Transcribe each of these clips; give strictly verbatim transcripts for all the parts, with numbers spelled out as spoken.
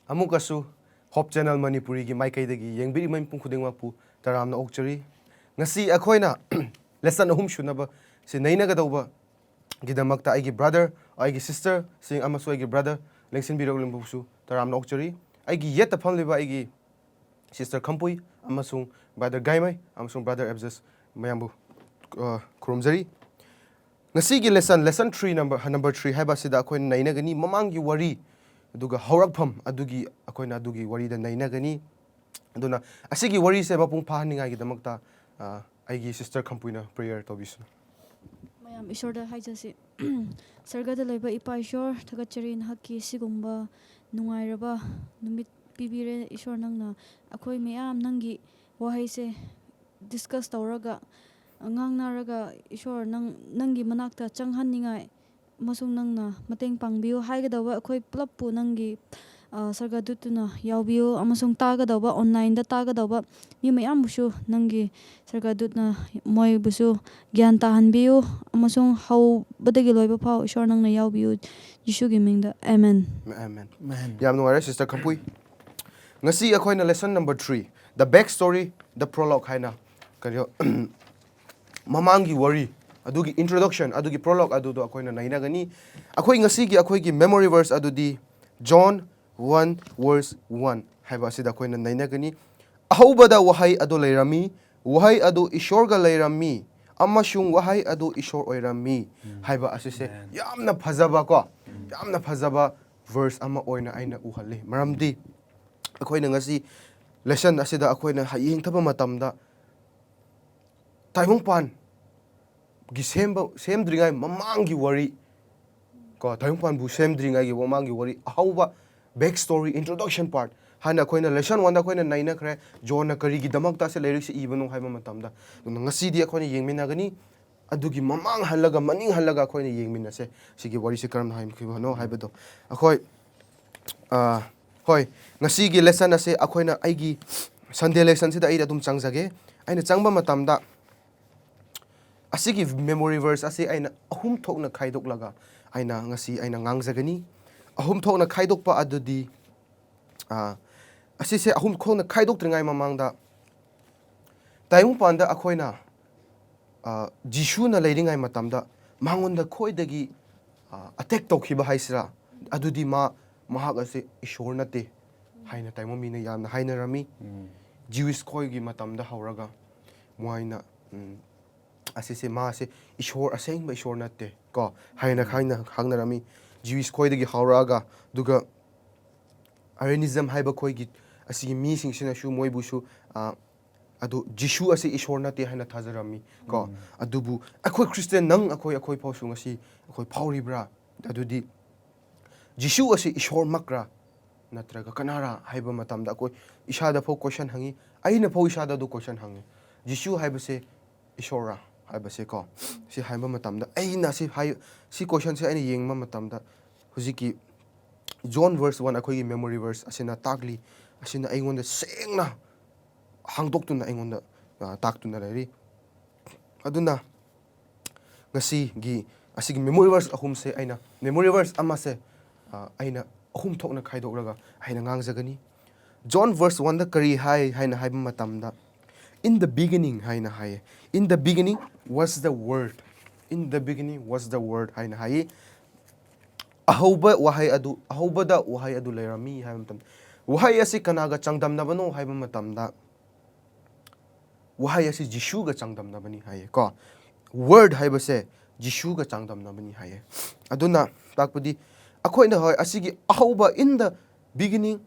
ꯑꯃꯨꯛꯀꯁꯨ Hope Channel ꯃꯅꯤꯄꯨꯔꯤꯒꯤ ꯃꯥꯏꯀꯩꯗꯒꯤ ꯌꯦꯡꯕꯤꯔꯤꯕ ꯃꯤꯄꯨꯝ ꯈꯨꯗꯤꯡꯃꯛꯄꯨ ꯇꯔꯥꯝꯅ ꯑꯣꯛꯆꯔꯤ꯫ ꯉꯁꯤ ꯑꯩꯈꯣꯏꯅ lesson ꯑꯍꯨꯝ ꯁꯨꯅꯕ ꯁꯤ ꯅꯩꯅꯒꯗꯧꯕꯒꯤꯗꯃꯛꯇ ꯑꯩꯒꯤ brother, ꯑꯩꯒꯤ sister ꯁꯤꯡ ꯑꯃꯁꯨꯡ ꯑꯩꯒꯤ brother ꯂꯦꯡꯁꯤꯟꯕꯤꯔꯛꯂꯤꯕꯁꯨ ꯇꯔꯥꯝꯅ ꯑꯣꯛꯆꯔꯤ꯫ ꯑꯩꯒꯤ ꯌꯦꯠꯇ ꯐꯝꯂꯤꯕ ꯑꯩꯒꯤ sister ꯈꯝꯄꯨꯏ ꯑꯃꯁꯨꯡ brother ꯒꯥꯏꯃꯩ ꯑꯃꯁꯨꯡ brother ꯑꯦꯕꯖꯁ ꯃꯌꯥꯝꯕꯨ, ꯑ, ꯈꯨꯔꯨꯝꯖꯔꯤ꯫ ꯉꯁꯤꯒꯤ lesson, lesson three number, number three ꯍꯥꯏꯕ ꯑꯁꯤꯗ ꯑꯩꯈꯣꯏꯅ ꯅꯩꯅꯒꯅꯤ ꯃꯃꯥꯡꯒꯤ ꯋꯥꯔꯤ, ꯑꯗꯨꯒ ꯍꯧꯔꯛꯐꯝ ꯑꯗꯨꯒꯤ, ꯑꯩꯈꯣꯏꯅ ꯑꯗꯨꯒꯤ ꯋꯥꯔꯤꯗ ꯅꯩꯅꯒꯅꯤ꯫ ꯑꯗꯨꯅ ꯑꯁꯤꯒꯤ ꯋꯥꯔꯤꯁꯦ ꯃꯄꯨꯡ ꯐꯥꯍꯟꯅꯤꯡꯉꯥꯏꯒꯤꯗꯃꯛꯇ, ꯑ, ꯑꯩꯒꯤ sister ꯈꯝꯄꯨꯏꯅ prayer ꯇꯧꯕꯤꯁꯅꯨ꯫ ꯃꯌꯥꯝ ꯏꯁꯣꯔꯗ ꯍꯥꯏꯖꯁꯤ꯫ ꯁꯔꯒꯗ ꯂꯩꯕ ꯏꯄꯥ ꯏꯁꯣꯔ, ꯊꯥꯒꯠꯆꯔꯤ ꯅꯍꯥꯛꯀꯤ ꯁꯤꯒꯨꯝꯕ ꯅꯨꯡꯉꯥꯏꯔꯕ ꯅꯨꯃꯤꯠ ꯄꯤꯕꯤꯔꯦ꯫ ꯏꯁꯣꯔ, ꯅꯪꯅ ꯑꯩꯈꯣꯏ ꯃꯌꯥꯝ ꯅꯪꯒꯤ ꯋꯥꯍꯩꯁꯦ discuss ꯇꯧꯔꯒ, ꯉꯥꯡꯅꯔꯒ, ꯏꯁꯣꯔ, ꯅꯪ, ꯅꯪꯒꯤ ꯃꯅꯥꯛꯇ ꯆꯪꯍꯟꯅꯤꯡꯉꯥꯏ ꯑꯃꯁꯨꯡ ꯅꯪꯅ ꯃꯇꯦꯡ ꯄꯥꯡꯕꯤꯌꯨ ꯍꯥꯏꯒꯗꯧꯕ ꯑꯩꯈꯣꯏ ꯄꯨꯂꯞꯄꯨ ꯅꯪꯒꯤ, ꯑ, ꯁꯔꯒꯗꯨꯠꯇꯨꯅ ꯌꯥꯎꯕꯤꯌꯨ ꯑꯃꯁꯨꯡ ꯇꯥꯒꯗꯧꯕ, online ꯗ ꯇꯥꯒꯗꯧꯕ ꯃꯤ ꯃꯌꯥꯝꯕꯨꯁꯨ ꯅꯪꯒꯤ ꯁꯔꯒꯗꯨꯠꯅ ꯃꯣꯏꯕꯨꯁꯨ ꯒ꯭ꯌꯥꯟ ꯇꯥꯍꯟꯕꯤꯌꯨ ꯑꯃꯁꯨꯡ ꯍꯧꯕꯗꯒꯤ ꯂꯣꯏꯕ ꯐꯥꯎ ꯏꯁꯣꯔ ꯅꯪꯅ ꯌꯥꯎꯕꯤꯌꯨ꯫ ꯌꯤꯁꯨꯒꯤ ꯃꯤꯡꯗ, ꯑꯃꯦꯟ꯫ ꯑꯃꯦꯟ꯫ ꯌꯥꯝ ꯅꯨꯡꯉꯥꯏꯔꯦ, sister ꯈꯝꯄꯨꯏ꯫ ꯉꯁꯤ ꯑꯩꯈꯣꯏꯅ lesson number three, the back story, the prologue ꯍꯥꯏꯅ, ꯀꯔꯤ, ꯃꯃꯥꯡꯒꯤ ꯋꯥꯔꯤ ꯑꯗꯨꯒꯤ introduction, ꯑꯗꯨꯒꯤ prologue ꯑꯗꯨꯗꯣ ꯑꯩꯈꯣꯏꯅ ꯅꯩꯅꯒꯅꯤ꯫ ꯑꯩꯈꯣꯏ ꯉꯁꯤꯒꯤ ꯑꯩꯈꯣꯏꯒꯤ memory verse ꯑꯗꯨꯗꯤ John one verse one ꯍꯥꯏꯕ ꯑꯁꯤꯗ ꯑꯩꯈꯣꯏꯅ ꯅꯩꯅꯒꯅꯤ꯫ ꯑꯍꯧꯕꯗ ꯋꯥꯍꯩ ꯑꯗꯨ ꯂꯩꯔꯝꯃꯤ, ꯋꯥꯍꯩ ꯑꯗꯨ ꯏꯁꯣꯔꯒ ꯂꯩꯔꯝꯃꯤ, ꯑꯃꯁꯨꯡ ꯋꯥꯍꯩ ꯑꯗꯨ ꯏꯁꯣꯔ ꯑꯣꯏꯔꯝꯃꯤ ꯍꯥꯏꯕ ꯑꯁꯤꯁꯦ ꯌꯥꯝꯅ ꯐꯖꯕ ꯀꯣ, ꯌꯥꯝꯅ ꯐꯖꯕ verse ꯑꯃ ꯑꯣꯏꯅ ꯑꯩꯅ ꯎꯍꯜꯂꯤ꯫ ꯃꯔꯝꯗꯤ ꯑꯩꯈꯣꯏꯅ ꯉꯁꯤ lesson ꯑꯁꯤꯗ ꯑꯩꯈꯣꯏꯅ ꯌꯦꯡꯊꯕ ꯃꯇꯝꯗ ꯇꯥꯏꯕꯪꯄꯥꯟꯒꯤ ꯁꯦꯝꯕ, ꯁꯦꯝꯗ꯭ꯔꯤꯉꯩ ꯃꯃꯥꯡꯒꯤ ꯋꯥꯔꯤ ꯀꯣ, ꯇꯥꯏꯕꯪꯄꯥꯟꯕꯨ ꯁꯦꯝꯗ꯭ꯔꯤꯉꯩꯒꯤ ꯃꯃꯥꯡꯒꯤ ꯋꯥꯔꯤ, ꯑꯍꯧꯕ back story, introduction part ꯍꯥꯏꯅ ꯑꯩꯈꯣꯏꯅ lesson one ꯗ ꯑꯩꯈꯣꯏꯅ ꯅꯩꯅꯈ꯭ꯔꯦ꯫ ꯖꯣꯟꯅ ꯀꯔꯤꯒꯤꯗꯃꯛꯇ ꯑꯁꯤ ꯂꯥꯏꯔꯤꯛꯁꯤ ꯏꯕꯅꯣ ꯍꯥꯏꯕ ꯃꯇꯝꯗ꯫ ꯑꯗꯨꯅ ꯉꯁꯤꯗꯤ ꯑꯩꯈꯣꯏꯅ ꯌꯦꯡꯃꯤꯟꯅꯒꯅꯤ꯫ ꯑꯗꯨꯒꯤ ꯃꯃꯥꯡ ꯍꯜꯂꯒ, ꯃꯅꯤꯡ ꯍꯜꯂꯒ ꯑꯩꯈꯣꯏꯅ ꯌꯦꯡꯃꯤꯟꯅꯁꯦ꯫ ꯁꯤꯒꯤ ꯋꯥꯔꯤꯁꯦ ꯀꯔꯝꯅ ꯍꯥꯏꯈꯤꯕꯅꯣ ꯍꯥꯏꯕꯗꯣ꯫ ꯑꯩꯈꯣꯏ, ꯑ, ꯍꯣꯏ, ꯉꯁꯤꯒꯤ lesson ꯑꯁꯦ ꯑꯩꯈꯣꯏꯅ, ꯑꯩꯒꯤ Sunday lesson ꯁꯤꯗ ꯑꯩ ꯑꯗꯨꯝ ꯆꯪꯖꯒꯦ꯫ ꯑꯩꯅ ꯆꯪꯕ ꯃꯇꯝꯗ ꯑꯁꯤꯒꯤ memory verse ꯑꯁꯤ ꯑꯩꯅ ꯑꯍꯨꯝ ꯊꯣꯛꯅ ꯈꯥꯏꯗꯣꯛꯂꯒ ꯑꯩꯅ ꯉꯁꯤ ꯑꯩꯅ ꯉꯥꯡꯖꯒꯅꯤ꯫ ꯑꯍꯨꯝ ꯊꯣꯛꯅ ꯈꯥꯏꯗꯣꯛꯄ ꯑꯗꯨꯗꯤ ꯑꯥ, ꯑꯁꯤꯁꯦ ꯑꯍꯨꯝ ꯊꯣꯛꯅ ꯈꯥꯏꯗꯣꯛꯇ꯭ꯔꯤꯉꯩ ꯃꯃꯥꯡꯗ, ꯇꯥꯏꯕꯪꯄꯥꯟꯗ ꯑꯩꯈꯣꯏꯅ, ꯑꯥ, ꯖꯤꯁꯨꯅ ꯂꯩꯔꯤꯉꯩ ꯃꯇꯝꯗ ꯃꯉꯣꯟꯗ ꯈ꯭ꯋꯥꯏꯗꯒꯤ, ꯑꯥ, ꯑꯦꯇꯦꯛ ꯇꯧꯈꯤꯕ ꯍꯥꯏꯁꯤꯔꯥ, ꯑꯗꯨꯗꯤ ꯃꯥ, ꯃꯍꯥꯛ ꯑꯁꯤ ꯏꯁꯣꯔ ꯅꯠꯇꯦ ꯍꯥꯏꯅ ꯇꯥꯏꯕꯪ ꯃꯤꯅ ꯌꯥꯝꯅ ꯍꯥꯏꯅꯔꯝꯃꯤ꯫ ꯎꯝ꯫ ꯖ꯭ꯌꯨꯏꯁ ꯈꯣꯏꯒꯤ ꯃꯇꯝꯗ ꯍꯧꯔꯒ ꯃꯣꯏꯅ, ꯎꯝ, ꯑꯁꯤꯁꯦ ꯃꯥꯁꯦ ꯏꯁꯣꯔ, ꯑꯁꯦꯡꯕ ꯏꯁꯣꯔ ꯅꯠꯇꯦ ꯀꯣ ꯍꯥꯏꯅ ꯎꯝ꯫ ꯈꯥꯏꯅ ꯈꯪꯅꯔꯝꯃꯤ꯫ ꯖ꯭ꯌꯨꯏꯁ ꯈꯣꯏꯗꯒꯤ ꯍꯧꯔꯛꯑꯒ, ꯑꯗꯨꯒ ꯑꯥꯔꯤꯌꯥꯅꯤꯖꯝ ꯍꯥꯏꯕ ꯈꯣꯏꯒꯤ, ꯑꯁꯤꯒꯤ ꯃꯤꯁꯤꯡꯁꯤꯅꯁꯨ ꯃꯣꯏꯕꯨꯁꯨ, ꯑ, ꯑꯗꯨ ꯖꯤꯁꯨ ꯑꯁꯤ ꯏꯁꯣꯔ ꯅꯠꯇꯦ ꯍꯥꯏꯅ ꯊꯥꯖꯔꯝꯃꯤ ꯀꯣ꯫ ꯎꯝ꯫ ꯑꯗꯨꯕꯨ ꯑꯩꯈꯣꯏ ꯈ꯭ꯔꯤꯁꯇꯤꯌꯥꯟ, ꯅꯪ, ꯑꯩꯈꯣꯏ, ꯑꯩꯈꯣꯏ ꯐꯥꯎꯁꯨ ꯉꯁꯤ ꯑꯩꯈꯣꯏ ꯐꯥꯎꯔꯤꯕ꯭ꯔꯥ? ꯑꯗꯨꯗꯤ ꯖꯤꯁꯨ ꯑꯁꯤ ꯏꯁꯣꯔꯃꯛꯔꯥ ꯅꯠꯇ꯭ꯔꯒ ꯀꯅꯥꯔꯥ ꯍꯥꯏꯕ ꯃꯇꯝꯗ ꯑꯩꯈꯣꯏ ꯏꯁꯥꯗ ꯐꯥꯎ ꯀꯣꯏꯁꯟ ꯍꯪꯉꯤ, ꯑꯩꯅ ꯐꯥꯎ ꯏꯁꯥꯗ ꯑꯗꯨ ꯀꯣꯏꯁꯟ ꯍꯪꯉꯤ꯫ ꯖꯤꯁꯨ ꯍꯥꯏꯕꯁꯦ ꯏꯁꯣꯔꯔꯥ ꯍꯥꯏꯕꯁꯦ ꯀꯣ, ꯁꯤ ꯍꯥꯏꯕ ꯃꯇꯝꯗ ꯑꯩꯅ ꯁꯤ ꯍꯥꯏ-, ꯁꯤ ꯀꯣꯏꯁꯟꯁꯦ ꯑꯩꯅ ꯌꯦꯡꯕ ꯃꯇꯝꯗ ꯍꯧꯖꯤꯛꯀꯤ ꯖꯣꯟ verse one, ꯑꯩꯈꯣꯏꯒꯤ memory verse ꯑꯁꯤꯅ ꯇꯥꯛꯂꯤ, ꯑꯁꯤꯅ ꯑꯩꯉꯣꯟꯗ ꯁꯦꯡꯅ ꯍꯥꯡꯗꯣꯛꯇꯨꯅ ꯑꯩꯉꯣꯟꯗ, ꯑ, ꯇꯥꯛꯇꯨꯅ ꯂꯩꯔꯤ꯫ ꯑꯗꯨꯅ ꯉꯁꯤꯒꯤ ꯑꯁꯤꯒꯤ memory verse ꯑꯍꯨꯝꯁꯦ ꯑꯩꯅ, memory verse ꯑꯃꯁꯦ, ꯑ, ꯑꯩꯅ ꯑꯍꯨꯝ ꯊꯣꯛꯅ ꯈꯥꯏꯗꯣꯛꯂꯒ ꯑꯩꯅ ꯉꯥꯡꯖꯒꯅꯤ꯫ ꯖꯣꯟ verse one ꯗ ꯀꯔꯤ ꯍꯥꯏ ꯍꯥꯏꯅ ꯍꯥꯏꯕ ꯃꯇꯝꯗ, "In the beginning" ꯍꯥꯏꯅ ꯍꯥꯏꯌꯦ꯫ "In the beginning was the word." "In the beginning was the word" ꯍꯥꯏꯅ ꯍꯥꯏꯌꯦ꯫ ꯑꯍꯧꯕ ꯋꯥꯍꯩ ꯑꯗꯨ, ꯑꯍꯧꯕꯗ ꯋꯥꯍꯩ ꯑꯗꯨ ꯂꯩꯔꯝꯃꯤ ꯍꯥꯏꯕ ꯃꯇꯝꯗ, ꯋꯥꯍꯩ ꯑꯁꯤ ꯀꯅꯥꯒ ꯆꯥꯡꯗꯝꯅꯕꯅꯣ ꯍꯥꯏꯕ ꯃꯇꯝꯗ, ꯋꯥꯍꯩ ꯑꯁꯤ ꯖꯤꯁꯨꯒ ꯆꯥꯡꯗꯝꯅꯕꯅꯤ ꯍꯥꯏꯌꯦ ꯀꯣ꯫ Word ꯍꯥꯏꯕꯁꯦ ꯖꯤꯁꯨꯒ ꯆꯥꯡꯗꯝꯅꯕꯅꯤ ꯍꯥꯏꯌꯦ꯫ ꯑꯗꯨꯅ ꯇꯥꯛꯄꯗꯤ ꯑꯩꯈꯣꯏꯅ, ꯍꯣꯏ, ꯑꯁꯤꯒꯤ ꯑꯍꯧꯕ, "In the beginning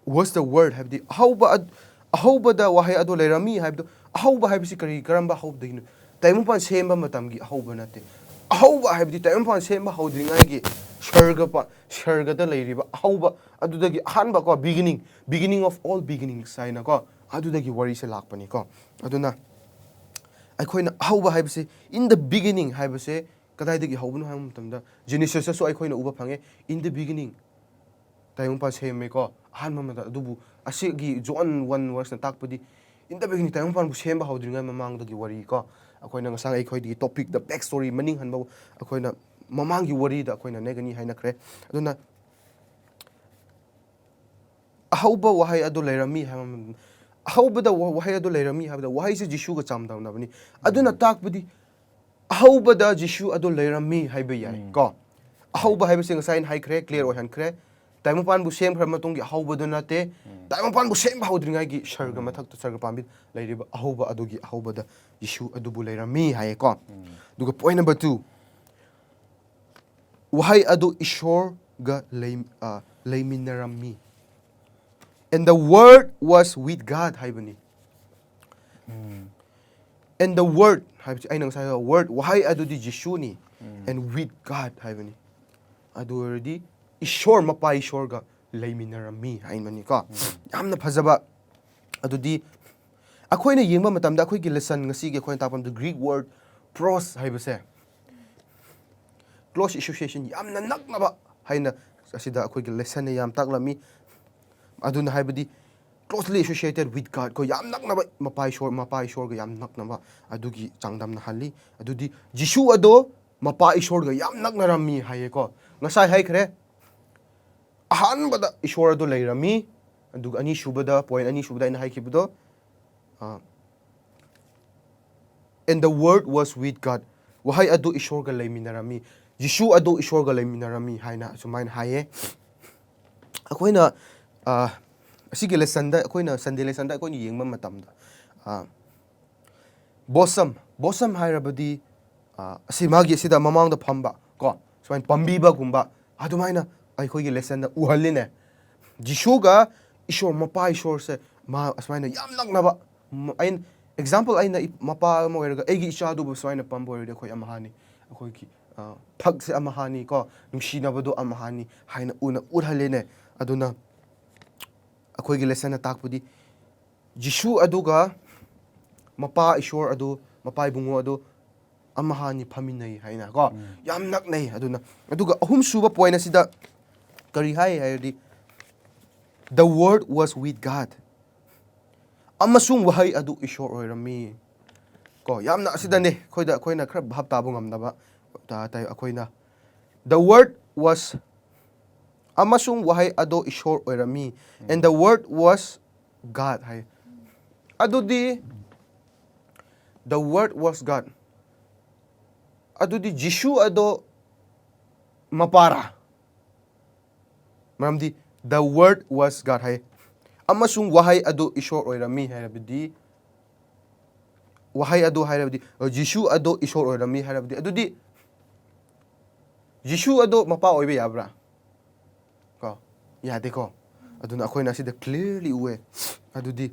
was the word" ꯍꯥꯏꯕꯗꯤ ꯑꯍꯧꯕ ꯑꯗ-, ꯑꯍꯧꯕꯗ ꯋꯥꯍꯩ ꯑꯗꯨ ꯂꯩꯔꯝꯃꯤ ꯍꯥꯏꯕꯗꯨ, ꯑꯍꯧꯕ ꯍꯥꯏꯕꯁꯤ ꯀꯔꯤ, ꯀꯔꯝꯕ ꯑꯍꯧꯕꯗꯒꯤꯅꯣ? ꯇꯥꯏꯕꯪꯄꯥꯟ ꯁꯦꯝꯕ ꯃꯇꯝꯒꯤ ꯑꯍꯧꯕ ꯅꯠꯇꯦ꯫ ꯑꯍꯧꯕ ꯍꯥꯏꯕꯗꯤ ꯇꯥꯏꯕꯪꯄꯥꯟ ꯁꯦꯝꯕ ꯍꯧꯗ꯭ꯔꯤꯉꯩꯒꯤ ꯁꯔꯒ ꯄ-, ꯁꯔꯒꯗ ꯂꯩꯔꯤꯕ ꯑꯍꯧꯕ, ꯑꯗꯨꯗꯒꯤ ꯑꯍꯥꯟꯕ ꯀꯣ, beginning, beginning of all beginnings ꯍꯥꯏꯅꯀꯣ, ꯑꯗꯨꯗꯒꯤ ꯋꯥꯔꯤꯁꯦ ꯂꯥꯛꯄꯅꯤꯀꯣ꯫ ꯑꯗꯨꯅ ꯑꯩꯈꯣꯏꯅ ꯑꯍꯧꯕ ꯍꯥꯏꯕꯁꯤ, "In the beginning" ꯍꯥꯏꯕꯁꯦ ꯀꯗꯥꯏꯗꯒꯤ ꯍꯧꯕꯅꯣ ꯍꯥꯏꯕ ꯃꯇꯝꯗ, Genesis ꯇꯁꯨ ꯑꯩꯈꯣꯏꯅ ꯎꯕ ꯐꯪꯉꯦ, "In the beginning" ꯇꯥꯏꯕꯪꯄꯥꯟ ꯁꯦꯝꯃꯦꯀꯣ, ꯑꯍꯥꯟꯕ ꯑꯃꯗ꯫ ꯑꯗꯨꯕꯨ ꯑꯁꯤꯒꯤ ꯖꯣꯟ one verse ꯅ ꯇꯥꯛꯄꯗꯤ, "In the beginning" ꯇꯥꯏꯕꯪꯄꯥꯟꯕꯨ ꯁꯦꯝꯕ ꯍꯧꯗ꯭ꯔꯤꯉꯩ ꯃꯃꯥꯡꯗꯒꯤ ꯋꯥꯔꯤ ꯀꯣ꯫ ꯑꯩꯈꯣꯏꯅ ꯉꯁꯥꯏ ꯑꯩꯈꯣꯏꯗꯒꯤ topic ꯗ back story ꯃꯅꯤꯡ ꯍꯟꯕ ꯑꯩꯈꯣꯏꯅ ꯃꯃꯥꯡꯒꯤ ꯋꯥꯔꯤꯗ ꯑꯩꯈꯣꯏꯅ ꯅꯩꯒꯅꯤ ꯍꯥꯏꯅꯈ꯭ꯔꯦ꯫ ꯑꯗꯨꯅ ꯑꯍꯧꯕ ꯋꯥꯍꯩ ꯑꯗꯨ ꯂꯩꯔꯝꯃꯤ ꯍꯥꯏꯕ ꯃꯇꯝꯗ, ꯑꯍꯧꯕꯗ ꯋꯥ- ꯋꯥꯍꯩ ꯑꯗꯨ ꯂꯩꯔꯝꯃꯤ ꯍꯥꯏꯕꯗ, ꯋꯥꯍꯩꯁꯦ ꯖꯤꯁꯨꯒ ꯆꯥꯡꯗꯝꯅꯕꯅꯤ꯫ ꯑꯗꯨꯅ ꯇꯥꯛꯄꯗꯤ ꯑꯍꯧꯕꯗ ꯖꯤꯁꯨ ꯑꯗꯨ ꯂꯩꯔꯝꯃꯤ ꯍꯥꯏꯕ ꯌꯥꯏ ꯀꯣ꯫ ꯑꯍꯧꯕ ꯍꯥꯏꯕꯁꯤ ꯉꯁꯥꯏ ꯑꯩꯅ ꯍꯥꯏꯈ꯭ꯔꯦ, ꯀ꯭ꯂꯤꯌꯥꯔ ꯑꯣꯏꯍꯟꯈ꯭ꯔꯦ꯫ ꯇꯥꯏꯕꯪꯄꯥꯟꯕꯨ ꯁꯦꯝꯈ꯭ꯔ ꯃꯇꯨꯡꯒꯤ ꯑꯍꯧꯕꯗꯨ ꯅꯠꯇꯦ꯫ ꯇꯥꯏꯕꯪꯄꯥꯟꯕꯨ ꯁꯦꯝꯕ ꯍꯧꯗ꯭ꯔꯤꯉꯩꯒꯤ ꯁꯔꯒ ꯃꯊꯛꯇ, ꯁꯔꯒ ꯄꯥꯝꯕꯤ ꯂꯩꯔꯤꯕ ꯑꯍꯧꯕ ꯑꯗꯨꯒꯤ ꯑꯍꯧꯕꯗ ꯖꯤꯁꯨ ꯑꯗꯨꯕꯨ ꯂꯩꯔꯝꯃꯤ ꯍꯥꯏꯌꯦꯀꯣ꯫ ꯑꯗꯨꯒ ꯄꯣꯏꯟ ꯅꯝꯕꯔ ꯇꯨ, ꯋꯥꯍꯩ ꯑꯗꯨ ꯏꯁꯣꯔꯒ ꯂꯩ-, ꯑ, ꯂꯩꯃꯤꯟꯅꯔꯝꯃꯤ꯫ "And the word was with God" ꯍꯥꯏꯕꯅꯤ꯫ "And the word" ꯍꯥꯏꯕꯁꯤ ꯑꯩꯅ ꯉꯁꯥꯏ ꯍꯥꯏꯕ word, ꯋꯥꯍꯩ ꯑꯗꯨꯗꯤ ꯖꯤꯁꯨꯅꯤ꯫ "And with God" ꯍꯥꯏꯕꯅꯤ꯫ ꯑꯗꯨ ꯑꯣꯏꯔꯗꯤ ꯏꯁꯣꯔ, ꯃꯄꯥ ꯏꯁꯣꯔꯒ ꯂꯩꯃꯤꯟꯅꯔꯝꯃꯤ ꯍꯥꯏꯕꯅꯤꯀꯣ꯫ ꯌꯥꯝꯅ ꯐꯖꯕ꯫ ꯑꯗꯨꯗꯤ ꯑꯩꯈꯣꯏꯅ ꯌꯦꯡꯕ ꯃꯇꯝꯗ ꯑꯩꯈꯣꯏꯒꯤ ꯂꯦꯁꯟ ꯉꯁꯤꯒꯤ ꯑꯩꯈꯣꯏꯅ ꯇꯥꯛꯐꯝꯗ Greek word pros ꯍꯥꯏꯕꯁꯦ close association, ꯌꯥꯝꯅ ꯅꯛꯅꯕ ꯍꯥꯏꯅ ꯑꯁꯤꯗ ꯑꯩꯈꯣꯏꯒꯤ ꯂꯦꯁꯟꯅ ꯌꯥꯝ ꯇꯥꯛꯂꯝꯃꯤ꯫ ꯑꯗꯨꯅ ꯍꯥꯏꯕꯗꯤ closely associated with God, ꯑꯩꯈꯣꯏ ꯌꯥꯝ ꯅꯛꯅꯕ, ꯃꯄꯥ ꯏꯁꯣꯔ, ꯃꯄꯥ ꯏꯁꯣꯔꯒ ꯌꯥꯝ ꯅꯛꯅꯕ ꯑꯗꯨꯒꯤ ꯆꯥꯡꯗꯝꯅꯍꯜꯂꯤ꯫ ꯑꯗꯨꯗꯤ ꯖꯤꯁꯨ ꯑꯗꯣ ꯃꯄꯥ ꯏꯁꯣꯔꯒ ꯌꯥꯝ ꯅꯛꯅꯔꯝꯃꯤ ꯍꯥꯏꯌꯦꯀꯣ꯫ ꯉꯁꯥꯏ ꯍꯥꯏꯈ꯭ꯔꯦ, ꯑꯍꯥꯟꯕꯗ ꯏꯁꯣꯔ ꯑꯗꯨ ꯂꯩꯔꯝꯃꯤ, ꯑꯗꯨꯒ ꯑꯅꯤꯁꯨꯕꯗ, ꯄꯣꯏꯟ ꯑꯅꯤꯁꯨꯕꯗ ꯑꯩꯅ ꯍꯥꯏꯈꯤꯕꯗꯣ, ꯑ, "And the word was with God", ꯋꯥꯍꯩ ꯑꯗꯨ ꯏꯁꯣꯔꯒ ꯂꯩꯃꯤꯟꯅꯔꯝꯃꯤ, ꯖꯤꯁꯨ ꯑꯗꯨ ꯏꯁꯣꯔꯒ ꯂꯩꯃꯤꯟꯅꯔꯝꯃꯤ ꯍꯥꯏꯅ ꯑꯁꯨꯃꯥꯏꯅ ꯍꯥꯏꯌꯦ꯫ ꯑꯩꯈꯣꯏꯅ, ꯑ, ꯑꯁꯤꯒꯤ ꯂꯦꯁꯟꯗ, ꯑꯩꯈꯣꯏꯅ ꯁꯟꯗꯦ ꯂꯦꯁꯟꯗ ꯑꯩꯈꯣꯏꯅ ꯌꯦꯡꯕ ꯃꯇꯝꯗ, ꯑ, ꯕꯣꯁꯝ, ꯕꯣꯁꯝ ꯍꯥꯏꯔꯕꯗꯤ, ꯑ, ꯑꯁꯤ ꯃꯥꯒꯤ ꯑꯁꯤꯗ ꯃꯃꯥꯡꯗ ꯐꯝꯕ ꯀꯣ, ꯁꯨꯃꯥꯏꯅ ꯄꯥꯝꯕꯤꯕꯒꯨꯝꯕ ꯑꯗꯨꯃꯥꯏꯅ ꯑꯩꯈꯣꯏꯒꯤ ꯂꯦꯁꯟꯗ ꯎꯍꯜꯂꯤꯅꯦ꯫ ꯖꯤꯁꯨꯒ ꯏꯁꯣꯔ, ꯃꯄꯥ ꯏꯁꯣꯔꯁꯦ ꯃꯥ ꯑꯁꯨꯃꯥꯏꯅ ꯌꯥꯝ ꯅꯛꯅꯕ꯫ ꯃ-, ꯑꯩꯅ, ꯑꯦꯛꯖꯥꯝꯄꯜ, ꯑꯩꯅ ꯏ-, ꯃꯄꯥ ꯑꯃ ꯑꯣꯏꯔꯒ ꯑꯩꯒꯤ ꯏꯆꯥꯗꯨꯕꯨ ꯁꯨꯃꯥꯏꯅ ꯄꯥꯝꯕ ꯑꯣꯏꯔꯗꯤ ꯑꯩꯈꯣꯏ ꯑꯃꯍꯥꯅꯤ, ꯑꯩꯈꯣꯏꯒꯤ, ꯑ, ꯊꯛꯁꯦ ꯑꯃꯍꯥꯅꯤ ꯀꯣ, ꯅꯨꯡꯁꯤꯅꯕꯗꯣ ꯑꯃꯍꯥꯅꯤ ꯍꯥꯏꯅ ꯎꯅ ꯎꯠꯍꯜꯂꯤꯅꯦ꯫ ꯑꯗꯨꯅ ꯑꯩꯈꯣꯏꯒꯤ ꯂꯦꯁꯟꯅ ꯇꯥꯛꯄꯗꯤ ꯖꯤꯁꯨ ꯑꯗꯨꯒ ꯃꯄꯥ ꯏꯁꯣꯔ ꯑꯗꯨ, ꯃꯄꯥ ꯏꯕꯨꯡꯉꯣ ꯑꯗꯨ ꯑꯃꯍꯥꯅꯤ, ꯐꯝꯃꯤꯟꯅꯩ ꯍꯥꯏꯅ ꯀꯣ, ꯌꯥꯝ ꯅꯛꯅꯩ꯫ ꯑꯗꯨꯅ, ꯑꯗꯨꯒ ꯑꯍꯨꯝꯁꯨꯕ ꯄꯣꯏꯟ ꯑꯁꯤꯗ ꯀꯔꯤ ꯍꯥꯏ ꯍꯥꯏꯔꯗꯤ, "The word was with God", ꯑꯃꯁꯨꯡ ꯋꯥꯍꯩ ꯑꯗꯨ ꯏꯁꯣꯔ ꯑꯣꯏꯔꯝꯃꯤ ꯀꯣ꯫ ꯌꯥꯝꯅ ꯑꯁꯤꯗꯅꯦ ꯑꯩꯈꯣꯏꯗ, ꯑꯩꯈꯣꯏꯅ ꯈꯔ ꯚꯥꯞ ꯇꯥꯕ ꯉꯝꯗꯕ, ꯇꯥ-, ꯇꯥꯏ ꯑꯩꯈꯣꯏꯅ꯫ "The word was ꯑꯃꯁꯨꯡ ꯋꯥꯍꯩ ꯑꯗꯣ ꯏꯁꯣꯔ ꯑꯣꯏꯔꯝꯃꯤ꯫ And the word was God ꯍꯥꯏ꯫ ꯑꯗꯨꯗꯤ the word was God꯫ ꯑꯗꯨꯗꯤ ꯖꯤꯁꯨ ꯑꯗꯣ ꯃꯄꯥꯔꯥ? ꯃꯔꯝꯗꯤ the word was God ꯍꯥꯏ꯫ ꯑꯃꯁꯨꯡ ꯋꯥꯍꯩ ꯑꯗꯨ ꯏꯁꯣꯔ ꯑꯣꯏꯔꯝꯃꯤ ꯍꯥꯏꯔꯕꯗꯤ, ꯋꯥꯍꯩ ꯑꯗꯨ ꯍꯥꯏꯔꯕꯗꯤ, ꯑ, ꯖꯤꯁꯨ ꯑꯗꯣ ꯏꯁꯣꯔ ꯑꯣꯏꯔꯝꯃꯤ ꯍꯥꯏꯔꯕꯗꯤ, ꯑꯗꯨꯗꯤ ꯖꯤꯁꯨ ꯑꯗꯣ ꯃꯄꯥ ꯑꯣꯏꯕ ꯌꯥꯕ꯭ꯔꯥ? ꯀꯣ, ꯌꯥꯗꯦꯀꯣ꯫ ꯑꯗꯨꯅ ꯑꯩꯈꯣꯏꯅ ꯑꯁꯤꯗ clearly ꯎꯑꯦ꯫ ꯑꯗꯨꯗꯤ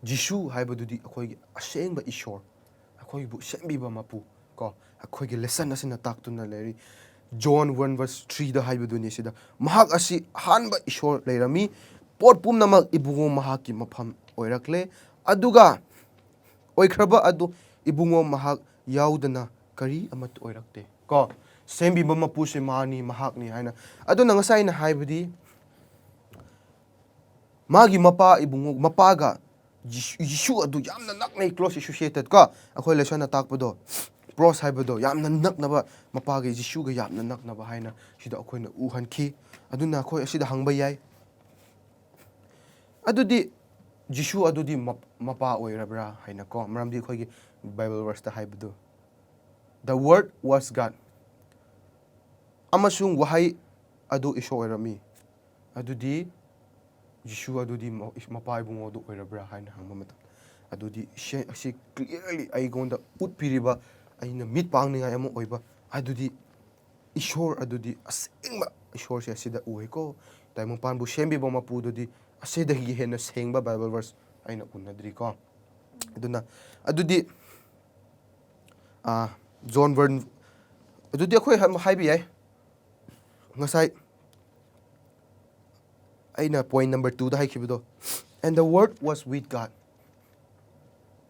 ꯖꯤꯁꯨ ꯍꯥꯏꯕꯗꯨꯗꯤ ꯑꯩꯈꯣꯏꯒꯤ ꯑꯁꯦꯡꯕ ꯏꯁꯣꯔ, ꯑꯩꯈꯣꯏꯕꯨ ꯁꯦꯝꯕꯤꯕ ꯃꯄꯨ ꯀꯣ, ꯑꯩꯈꯣꯏꯒꯤ lesson ꯑꯁꯤꯅ ꯇꯥꯛꯇꯨꯅ ꯂꯩꯔꯤ꯫ John one verse threeꯗ ꯍꯥꯏꯕꯗꯨꯅꯤ ꯁꯤꯗ, "ꯃꯍꯥꯛ ꯑꯁꯤ ꯑꯍꯥꯟꯕ ꯏꯁꯣꯔ ꯂꯩꯔꯝꯃꯤ, ꯄꯣꯠ ꯄꯨꯝꯅꯃꯛ ꯏꯕꯨꯡꯉꯣ ꯃꯍꯥꯛꯀꯤ ꯃꯐꯝ ꯑꯣꯏꯔꯛꯂꯦ, ꯑꯗꯨꯒ ꯑꯣꯏꯈ꯭ꯔꯕ ꯑꯗꯨ ꯏꯕꯨꯡꯉꯣ ꯃꯍꯥꯛ ꯌꯥꯎꯗꯅ ꯀꯔꯤ ꯑꯃꯠꯇ ꯑꯣꯏꯔꯛꯇꯦ" ꯀꯣ꯫ ꯁꯦꯝꯕꯤꯕ ꯃꯄꯨꯁꯦ ꯃꯥꯅꯤ, ꯃꯍꯥꯛꯅꯤ ꯍꯥꯏꯅ꯫ ꯑꯗꯨꯅ ꯉꯁꯥꯏ ꯑꯩꯅ ꯍꯥꯏꯕꯗꯤ, ꯃꯥꯒꯤ ꯃꯄꯥ ꯏꯕꯨꯡꯉꯣ, ꯃꯄꯥꯒ ꯖꯤꯁꯨ, ꯖꯤꯁꯨ ꯑꯗꯨ ꯌꯥꯝꯅ ꯅꯛꯅꯩ, close associated ꯀꯣ꯫ ꯑꯩꯈꯣꯏ ꯂꯦꯁꯟꯅ ꯇꯥꯛꯄꯗꯣ, ꯄ꯭ꯔꯣꯁ ꯍꯥꯏꯕꯗꯣ, ꯌꯥꯝꯅ ꯅꯛꯅꯕ, ꯃꯄꯥꯒ ꯖꯤꯁꯨꯒ ꯌꯥꯝꯅ ꯅꯛꯅꯕ ꯍꯥꯏꯅ ꯁꯤꯗ ꯑꯩꯈꯣꯏꯅ ꯎꯍꯟꯈꯤ꯫ ꯑꯗꯨꯅ ꯑꯩꯈꯣꯏ ꯑꯁꯤꯗ ꯍꯪꯕ ꯌꯥꯏ, ꯑꯗꯨꯗꯤ ꯖꯤꯁꯨ ꯑꯗꯨꯗꯤ ꯃꯞ-, ꯃꯄꯥ ꯑꯣꯏꯔꯕ꯭ꯔꯥ ꯍꯥꯏꯅ ꯀꯣ꯫ ꯃꯔꯝꯗꯤ ꯑꯩꯈꯣꯏꯒꯤ Bible verseꯇ ꯍꯥꯏꯕꯗꯨ, "The word was God", ꯑꯃꯁꯨꯡ ꯋꯥꯍꯩ ꯑꯗꯨ ꯏꯁꯣꯔ ꯑꯣꯏꯔꯝꯃꯤ꯫ ꯑꯗꯨꯗꯤ ꯖꯤꯁꯨ ꯑꯗꯨꯗꯤ ꯃ-, ꯃꯄꯥ ꯏꯕꯨꯡꯉꯣꯗꯨ ꯑꯣꯏꯔꯕ꯭ꯔꯥ ꯍꯥꯏꯅ ꯍꯪꯕ ꯃꯇꯝ, ꯑꯗꯨꯗꯤ ꯏꯁꯦ-, ꯑꯁꯤ clearly ꯑꯩꯉꯣꯟꯗ ꯎꯠꯄꯤꯔꯤꯕ, ꯑꯩꯅ ꯃꯤꯠ ꯄꯥꯡꯅꯤꯡꯉꯥꯏ ꯑꯃ ꯑꯣꯏꯕ, ꯑꯗꯨꯗꯤ ꯏꯁꯣꯔ ꯑꯗꯨꯗꯤ ꯑꯁꯦꯡꯕ ꯏꯁꯣꯔꯁꯦ ꯑꯁꯤꯗ ꯎꯏꯀꯣ꯫ ꯇꯥꯏꯕꯪꯄꯥꯟꯕꯨ ꯁꯦꯝꯕꯤꯕ ꯃꯄꯨꯗꯨꯗꯤ ꯑꯁꯤꯗꯒꯤ ꯍꯦꯟꯅ ꯁꯦꯡꯕ Bible verse ꯑꯩꯅ ꯎꯅꯗ꯭ꯔꯤꯀꯣ꯫ ꯑꯗꯨꯅ ꯑꯗꯨꯗꯤ, ꯑꯥ, John one, ꯑꯗꯨꯗꯤ ꯑꯩꯈꯣꯏ ꯍꯥꯏ-, ꯍꯥꯏꯕ ꯌꯥꯏ꯫ ꯉꯁꯥꯏ ꯑꯩꯅ point number twoꯗ ꯍꯥꯏꯈꯤꯕꯗꯣ, "And the word was with God."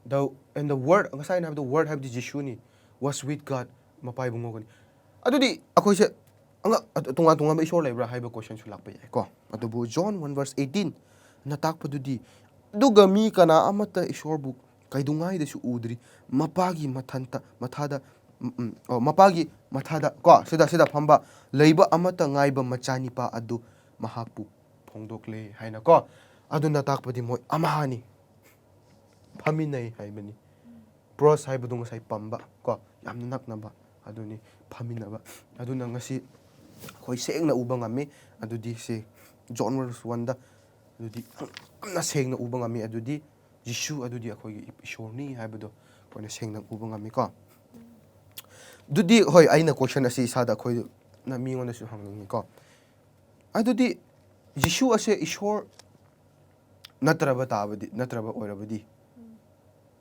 The, and the word, ꯉꯁꯥꯏ ꯑꯩꯅ ꯍꯥꯏꯕꯗꯣ, word ꯍꯥꯏꯕꯗꯤ ꯖꯤꯁꯨꯅꯤ, "was with God", ꯃꯄꯥ ꯏꯕꯨꯡꯉꯣꯒꯅꯤ꯫ ꯑꯗꯨꯗꯤ ꯑꯩꯈꯣꯏꯁꯦ ꯑꯉꯛ-, ꯑ-, ꯇꯣꯉꯥꯟ ꯇꯣꯉꯥꯟꯕ ꯏꯁꯣꯔ ꯂꯩꯕ꯭ꯔꯥ ꯍꯥꯏꯕ questionꯁꯨ ꯂꯥꯛꯄ ꯌꯥꯏ ꯀꯣ꯫ ꯑꯗꯨꯕꯨ John one verse eighteenꯅ ꯇꯥꯛꯄꯗꯨꯗꯤ, "ꯑꯗꯨꯒ ꯃꯤ ꯀꯅꯥ ꯑꯃꯠꯇ ꯏꯁꯣꯔꯕꯨ ꯀꯩꯗꯧꯉꯩꯗꯁꯨ ꯎꯗ꯭ꯔꯤ, ꯃꯄꯥꯒꯤ ꯃꯊꯟꯇ, ꯃꯊꯥꯗ ꯎꯝ, ꯎꯝ, ꯑꯣ, ꯃꯄꯥꯒꯤ ꯃꯊꯥꯗ ꯀꯣ, ꯁꯤꯗ, ꯁꯤꯗ ꯐꯝꯕ ꯂꯩꯕ ꯑꯃꯠꯇ ꯉꯥꯏꯕ ꯃꯆꯥꯅꯤꯄꯥ ꯑꯗꯨ ꯃꯍꯥꯛꯄꯨ ꯐꯣꯡꯗꯣꯛꯂꯦ ꯍꯥꯏꯅ ꯀꯣ꯫ ꯑꯗꯨꯅ ꯇꯥꯛꯄꯗꯤ ꯃꯣꯏ ꯑꯃꯍꯥꯅꯤ, ꯐꯝꯃꯤꯟꯅꯩ ꯍꯥꯏꯕꯅꯤ꯫ Pros ꯍꯥꯏꯕꯗꯨ ꯉꯁꯥꯏ ꯄꯝꯕ ꯀꯣ, ꯌꯥꯝꯅ ꯅꯛꯅꯕ, ꯑꯗꯨꯅꯤ ꯐꯝꯃꯤꯟꯅꯕ꯫ ꯑꯗꯨꯅ ꯉꯁꯤ ꯑꯩꯈꯣꯏ ꯁꯦꯡꯅ ꯎꯕ ꯉꯝꯃꯤ꯫ ꯑꯗꯨꯗꯤ ꯁꯤ John verse one ꯗ ꯑꯗꯨꯗꯤ ꯌꯥꯝꯅ ꯁꯦꯡꯅ ꯎꯕ ꯉꯝꯃꯤ꯫ ꯑꯗꯨꯗꯤ ꯖꯤꯁꯨ ꯑꯗꯨꯗꯤ ꯑꯩꯈꯣꯏꯒꯤ ꯏꯁꯣꯔꯅꯤ ꯍꯥꯏꯕꯗꯣ ꯑꯩꯈꯣꯏꯅ ꯁꯦꯡꯅ ꯎꯕ ꯉꯝꯃꯤꯀꯣ꯫ ꯑꯗꯨꯗꯤ ꯍꯣꯏ, ꯑꯩꯅ question ꯑꯁꯤ ꯏꯁꯥꯗ ꯑꯩꯈꯣꯏꯅ ꯃꯤꯉꯣꯟꯗꯁꯨ ꯍꯪꯅꯤꯡꯉꯤꯀꯣ꯫ ꯑꯗꯨꯗꯤ ꯖꯤꯁꯨ ꯑꯁꯦ ꯏꯁꯣꯔ ꯅꯠꯇ꯭ꯔꯕ ꯇꯥꯕꯗꯤ, ꯅꯠꯇ꯭ꯔꯕ ꯑꯣꯏꯔꯕꯗꯤ,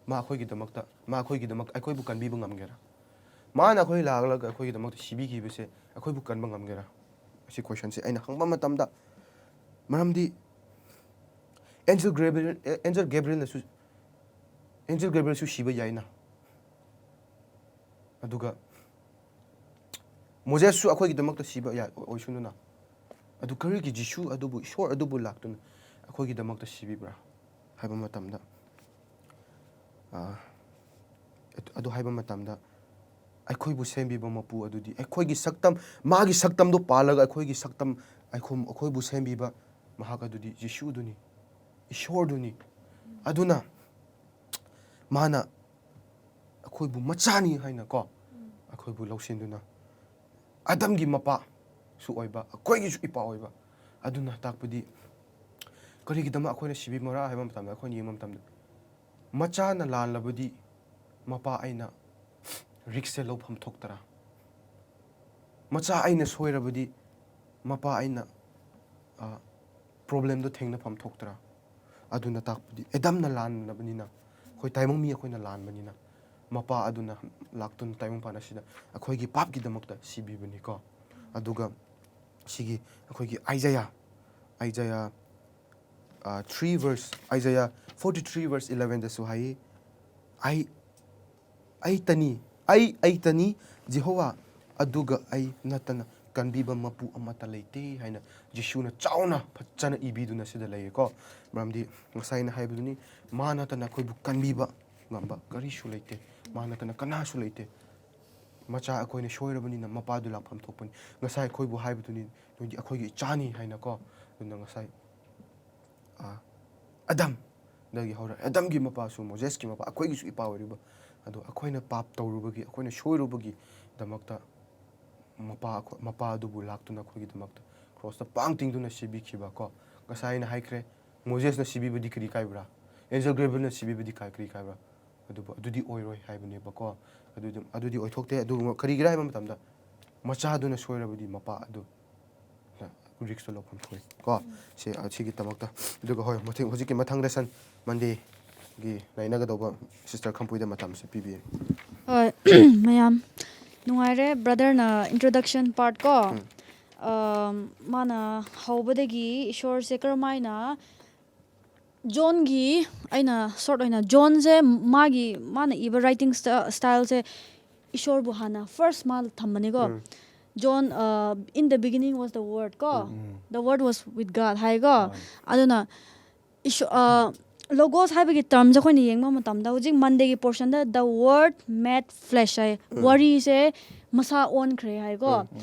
ꯃꯥ ꯑꯩꯈꯣꯏꯒꯤꯗꯃꯛꯇ, ꯃꯥ ꯑꯩꯈꯣꯏꯒꯤꯗꯃꯛ, ꯑꯩꯈꯣꯏꯕꯨ ꯀꯟꯕꯤꯕ ꯉꯝꯒꯦꯔꯥ? ꯃꯥꯅ ꯑꯩꯈꯣꯏ ꯂꯥꯛꯂꯒ ꯑꯩꯈꯣꯏꯒꯤꯗꯃꯛꯇ ꯁꯤꯕꯤꯈꯤꯕꯁꯦ ꯑꯩꯈꯣꯏꯕꯨ ꯀꯟꯕ ꯉꯝꯒꯦꯔꯥ? ꯑꯁꯤ question ꯁꯦ ꯑꯩꯅ ꯍꯪꯕ ꯃꯇꯝꯗ, ꯃꯔꯝꯗꯤ angel Gabriel, angel Gabriel ꯅꯁꯨ, angel Gabriel ꯁꯨ ꯁꯤꯕ ꯌꯥꯏꯅ꯫ ꯑꯗꯨꯒ ꯃꯣꯖꯦꯁꯁꯨ ꯑꯩꯈꯣꯏꯒꯤꯗꯃꯛꯇ ꯁꯤꯕ ꯌꯥ-, ꯑꯣꯏꯁꯅꯨꯅ꯫ ꯑꯗꯨ ꯀꯔꯤꯒꯤ ꯖꯤꯁꯨ ꯑꯗꯨꯕꯨ, ꯏꯁꯣꯔ ꯑꯗꯨꯕꯨ ꯂꯥꯛꯇꯨꯅ ꯑꯩꯈꯣꯏꯒꯤꯗꯃꯛꯇ ꯁꯤꯕꯤꯕ꯭ꯔꯥ ꯍꯥꯏꯕ ꯃꯇꯝꯗ, ꯑꯥ, ꯑꯗꯨ ꯍꯥꯏꯕ ꯃꯇꯝꯗ, ꯑꯩꯈꯣꯏꯕꯨ ꯁꯦꯝꯕꯤꯕ ꯃꯄꯨ ꯑꯗꯨꯗꯤ ꯑꯩꯈꯣꯏꯒꯤ ꯁꯛꯇꯝ, ꯃꯥꯒꯤ ꯁꯛꯇꯝꯗꯣ ꯄꯥꯜꯂꯒ ꯑꯩꯈꯣꯏꯒꯤ ꯁꯛꯇꯝ, ꯑꯩꯈꯣꯏ-, ꯑꯩꯈꯣꯏꯕꯨ ꯁꯦꯝꯕꯤꯕ ꯃꯍꯥꯛ ꯑꯗꯨꯗꯤ ꯖꯤꯁꯨꯗꯨꯅꯤ, ꯏꯁꯣꯔꯗꯨꯅꯤ꯫ ꯑꯗꯨꯅ ꯃꯥꯅ ꯑꯩꯈꯣꯏꯕꯨ ꯃꯆꯥꯅꯤ ꯍꯥꯏꯅꯀꯣ, ꯑꯩꯈꯣꯏꯕꯨ ꯂꯧꯁꯤꯟꯗꯨꯅ ꯑꯗꯝꯒꯤ ꯃꯄꯥꯁꯨ ꯑꯣꯏꯕ, ꯑꯩꯈꯣꯏꯒꯤꯁꯨ ꯏꯄꯥ ꯑꯣꯏꯕ꯫ ꯑꯗꯨꯅ ꯇꯥꯛꯄꯗꯤ ꯀꯔꯤꯒꯤꯗꯃꯛ ꯑꯩꯈꯣꯏꯅ ꯁꯤꯕꯤꯕ꯭ꯔꯥ ꯍꯥꯏꯕ ꯃꯇꯝꯗ, ꯑꯩꯈꯣꯏꯅ ꯌꯦꯡꯕ ꯃꯇꯝꯗ, ꯃꯆꯥꯅ ꯂꯥꯜꯂꯕꯗꯤ ꯃꯄꯥ ꯑꯩꯅ risk ꯁꯦ ꯂꯧꯐꯝ ꯊꯣꯛꯇ꯭ꯔꯥ? ꯃꯆꯥ ꯑꯩꯅ ꯁꯣꯏꯔꯕꯗꯤ ꯃꯄꯥ ꯑꯩꯅ, ꯑ, problem ꯗꯣ ꯊꯦꯡꯅꯐꯝ ꯊꯣꯛꯇ꯭ꯔꯥ? ꯑꯗꯨꯅ ꯇꯥꯛꯄꯗꯤ ꯑꯦꯗꯝꯅ ꯂꯥꯟꯅꯕꯅꯤꯅ, ꯑꯩꯈꯣꯏ ꯇꯥꯏꯕꯪ ꯃꯤ ꯑꯩꯈꯣꯏꯅ ꯂꯥꯟꯕꯅꯤꯅ, ꯃꯄꯥ ꯑꯗꯨꯅ ꯂꯥꯛꯇꯨꯅ ꯇꯥꯏꯕꯪꯄꯥꯟ ꯑꯁꯤꯗ ꯑꯩꯈꯣꯏꯒꯤ ꯄꯥꯞꯀꯤꯗꯃꯛꯇ ꯁꯤꯕꯤꯕꯅꯤꯀꯣ꯫ ꯑꯗꯨꯒ ꯁꯤꯒꯤ ꯑꯩꯈꯣꯏꯒꯤ Isaiah, Isaiah, ꯑ, three verse, Isaiah forty three verse eleven ꯗꯁꯨ ꯍꯥꯏꯌꯦ, "ꯑꯩ, ꯑꯩꯇꯅꯤ, ꯑꯩ, ꯑꯩꯇꯅꯤ ꯖꯦꯍꯣꯋꯥ, ꯑꯗꯨꯒ ꯑꯩ ꯅꯠꯇꯅ ꯀꯟꯕꯤꯕ ꯃꯄꯨ ꯑꯃꯠꯇ ꯂꯩꯇꯦ" ꯍꯥꯏꯅ ꯖꯤꯁꯨꯅ ꯆꯥꯎꯅ ꯐꯖꯅ ꯏꯕꯤꯗꯨꯅ ꯁꯤꯗ ꯂꯩꯌꯦꯀꯣ꯫ ꯃꯔꯝꯗꯤ ꯉꯁꯥꯏ ꯑꯩꯅ ꯍꯥꯏꯕꯗꯨꯅꯤ, ꯃꯥ ꯅꯠꯇꯅ ꯑꯩꯈꯣꯏꯕꯨ ꯀꯟꯕꯤꯕ ꯉꯝꯕ ꯀꯔꯤꯁꯨ ꯂꯩꯇꯦ, ꯃꯥ ꯅꯠꯇꯅ ꯀꯅꯥꯁꯨ ꯂꯩꯇꯦ꯫ ꯃꯆꯥ ꯑꯩꯈꯣꯏꯅ ꯁꯣꯏꯔꯕꯅꯤꯅ ꯃꯄꯥꯗꯨ ꯂꯥꯛꯐꯝ ꯊꯣꯛꯄꯅꯤ꯫ ꯉꯁꯥꯏ ꯑꯩꯈꯣꯏꯕꯨ ꯍꯥꯏꯕꯗꯨꯅꯤ, "ꯅꯣꯏꯗꯤ ꯑꯩꯈꯣꯏꯒꯤ ꯏꯆꯥꯅꯤ" ꯍꯥꯏꯅꯀꯣ꯫ ꯑꯗꯨꯅ ꯉꯁꯥꯏ, ꯑ, ꯑꯗꯝꯗꯒꯤ ꯍꯧꯔ ꯑꯗꯝꯒꯤ ꯃꯄꯥꯁꯨ, ꯃꯣꯖꯦꯁꯀꯤ ꯃꯄꯥ, ꯑꯩꯈꯣꯏꯒꯤꯁꯨ ꯏꯄꯥ ꯑꯣꯏꯔꯤꯕ꯫ ꯑꯗꯣ ꯑꯩꯈꯣꯏꯅ ꯄꯥꯞ ꯇꯧꯔꯨꯕꯒꯤ, ꯑꯩꯈꯣꯏꯅ ꯁꯣꯏꯔꯨꯕꯒꯤꯗꯃꯛꯇ ꯃꯄꯥ ꯑꯩꯈꯣꯏ, ꯃꯄꯥ ꯑꯗꯨꯕꯨ ꯂꯥꯛꯇꯨꯅ ꯑꯩꯈꯣꯏꯒꯤꯗꯃꯛꯇ ꯀ꯭ꯔꯣꯁꯇ ꯄꯥꯡ ꯇꯤꯡꯗꯨꯅ ꯁꯤꯕꯤꯈꯤꯕ ꯀꯣ꯫ ꯉꯁꯥꯏ ꯑꯩꯅ ꯍꯥꯏꯈ꯭ꯔꯦ, ꯃꯣꯖꯦꯁꯅ ꯁꯤꯕꯤꯕꯗꯤ ꯀꯔꯤ ꯀꯥꯏꯕ꯭ꯔꯥ? ꯑꯦꯟꯖꯦꯜ ꯒꯦꯕ꯭ꯔꯤꯌꯦꯜꯅ ꯁꯤꯕꯤꯕꯗꯤ ꯀꯥꯏ, ꯀꯔꯤ ꯀꯥꯏꯕ꯭ꯔꯥ? ꯑꯗꯨꯕꯨ ꯑꯗꯨꯗꯤ ꯑꯣꯏꯔꯣꯏ ꯍꯥꯏꯕꯅꯦꯕꯀꯣ꯫ ꯑꯗꯨꯗꯤ, ꯑꯗꯨꯗꯤ ꯑꯣꯏꯊꯣꯛꯇꯦ꯫ ꯑꯗꯨ ꯀꯔꯤꯒꯤꯔꯥ ꯍꯥꯏꯕ ꯃꯇꯝꯗ, ꯃꯆꯥꯗꯨꯅ ꯁꯣꯏꯔꯕꯗꯤ ꯃꯄꯥ ꯑꯗꯨ ꯔꯤꯛꯁꯇꯣ ꯂꯧꯐꯝ ꯊꯣꯛꯏ ꯀꯣ꯫ ꯁꯤ, ꯑꯁꯤꯒꯤꯗꯃꯛꯇ꯫ ꯑꯗꯨꯒ ꯍꯣꯏ, ꯃꯊꯪ, ꯍꯧꯖꯤꯛꯀꯤ ꯃꯊꯪ ꯂꯦꯁꯟ ꯃꯟꯗꯦꯒꯤ ꯂꯩꯅꯒꯗꯧꯕ ꯁꯤꯁꯇꯔ ꯈꯝꯄꯨꯏꯗ ꯃꯇꯝꯁꯦ ꯄꯤꯕꯤꯔꯦ꯫ ꯍꯣꯏ꯫ ꯃꯌꯥꯝ ꯅꯨꯡꯉꯥꯏꯔꯦ꯫ ꯕ꯭ꯔꯗꯔꯅ ꯏꯟꯇ꯭ꯔꯣꯗꯛꯁꯟ ꯄꯥꯔꯠ ꯀꯣ꯫ ꯑꯝ, ꯃꯥꯅ ꯍꯧꯕꯗꯒꯤ ꯏꯁꯣꯔꯁꯦ ꯀꯔꯝꯍꯥꯏꯅ, ꯖꯣꯟꯒꯤ, ꯑꯩꯅ ꯁꯣꯔꯠ ꯑꯣꯏꯅ, ꯖꯣꯟꯁꯦ ꯃꯥꯒꯤ, ꯃꯥꯅ ꯏꯕ ꯔꯥꯏꯇꯤꯡ ꯁ꯭ꯇꯥꯏꯜꯁꯦ ꯏꯁꯣꯔꯕꯨ ꯍꯥꯟꯅ ꯐꯥꯔꯁ ꯃꯥ ꯊꯝꯕꯅꯤꯀꯣ꯫ John, "In the beginning was the word" ꯀꯣ, "The word was with God" ꯍꯥꯏꯀꯣ꯫ ꯑꯗꯨꯅ ꯏꯁꯣ-, ꯑ, ꯂꯣꯒꯣꯁ ꯍꯥꯏꯕꯒꯤ ꯇꯔꯝꯁꯦ ꯑꯩꯈꯣꯏꯅ ꯌꯦꯡꯕ ꯃꯇꯝꯗ, ꯍꯧꯖꯤꯛ ꯃꯟꯗꯦꯒꯤ ꯄꯣꯔꯁꯟꯗ "The word made flesh" ꯍꯥꯏ, ꯋꯥꯔꯤꯁꯦ ꯃꯁꯥ ꯑꯣꯟꯈ꯭ꯔꯦ ꯍꯥꯏꯀꯣ꯫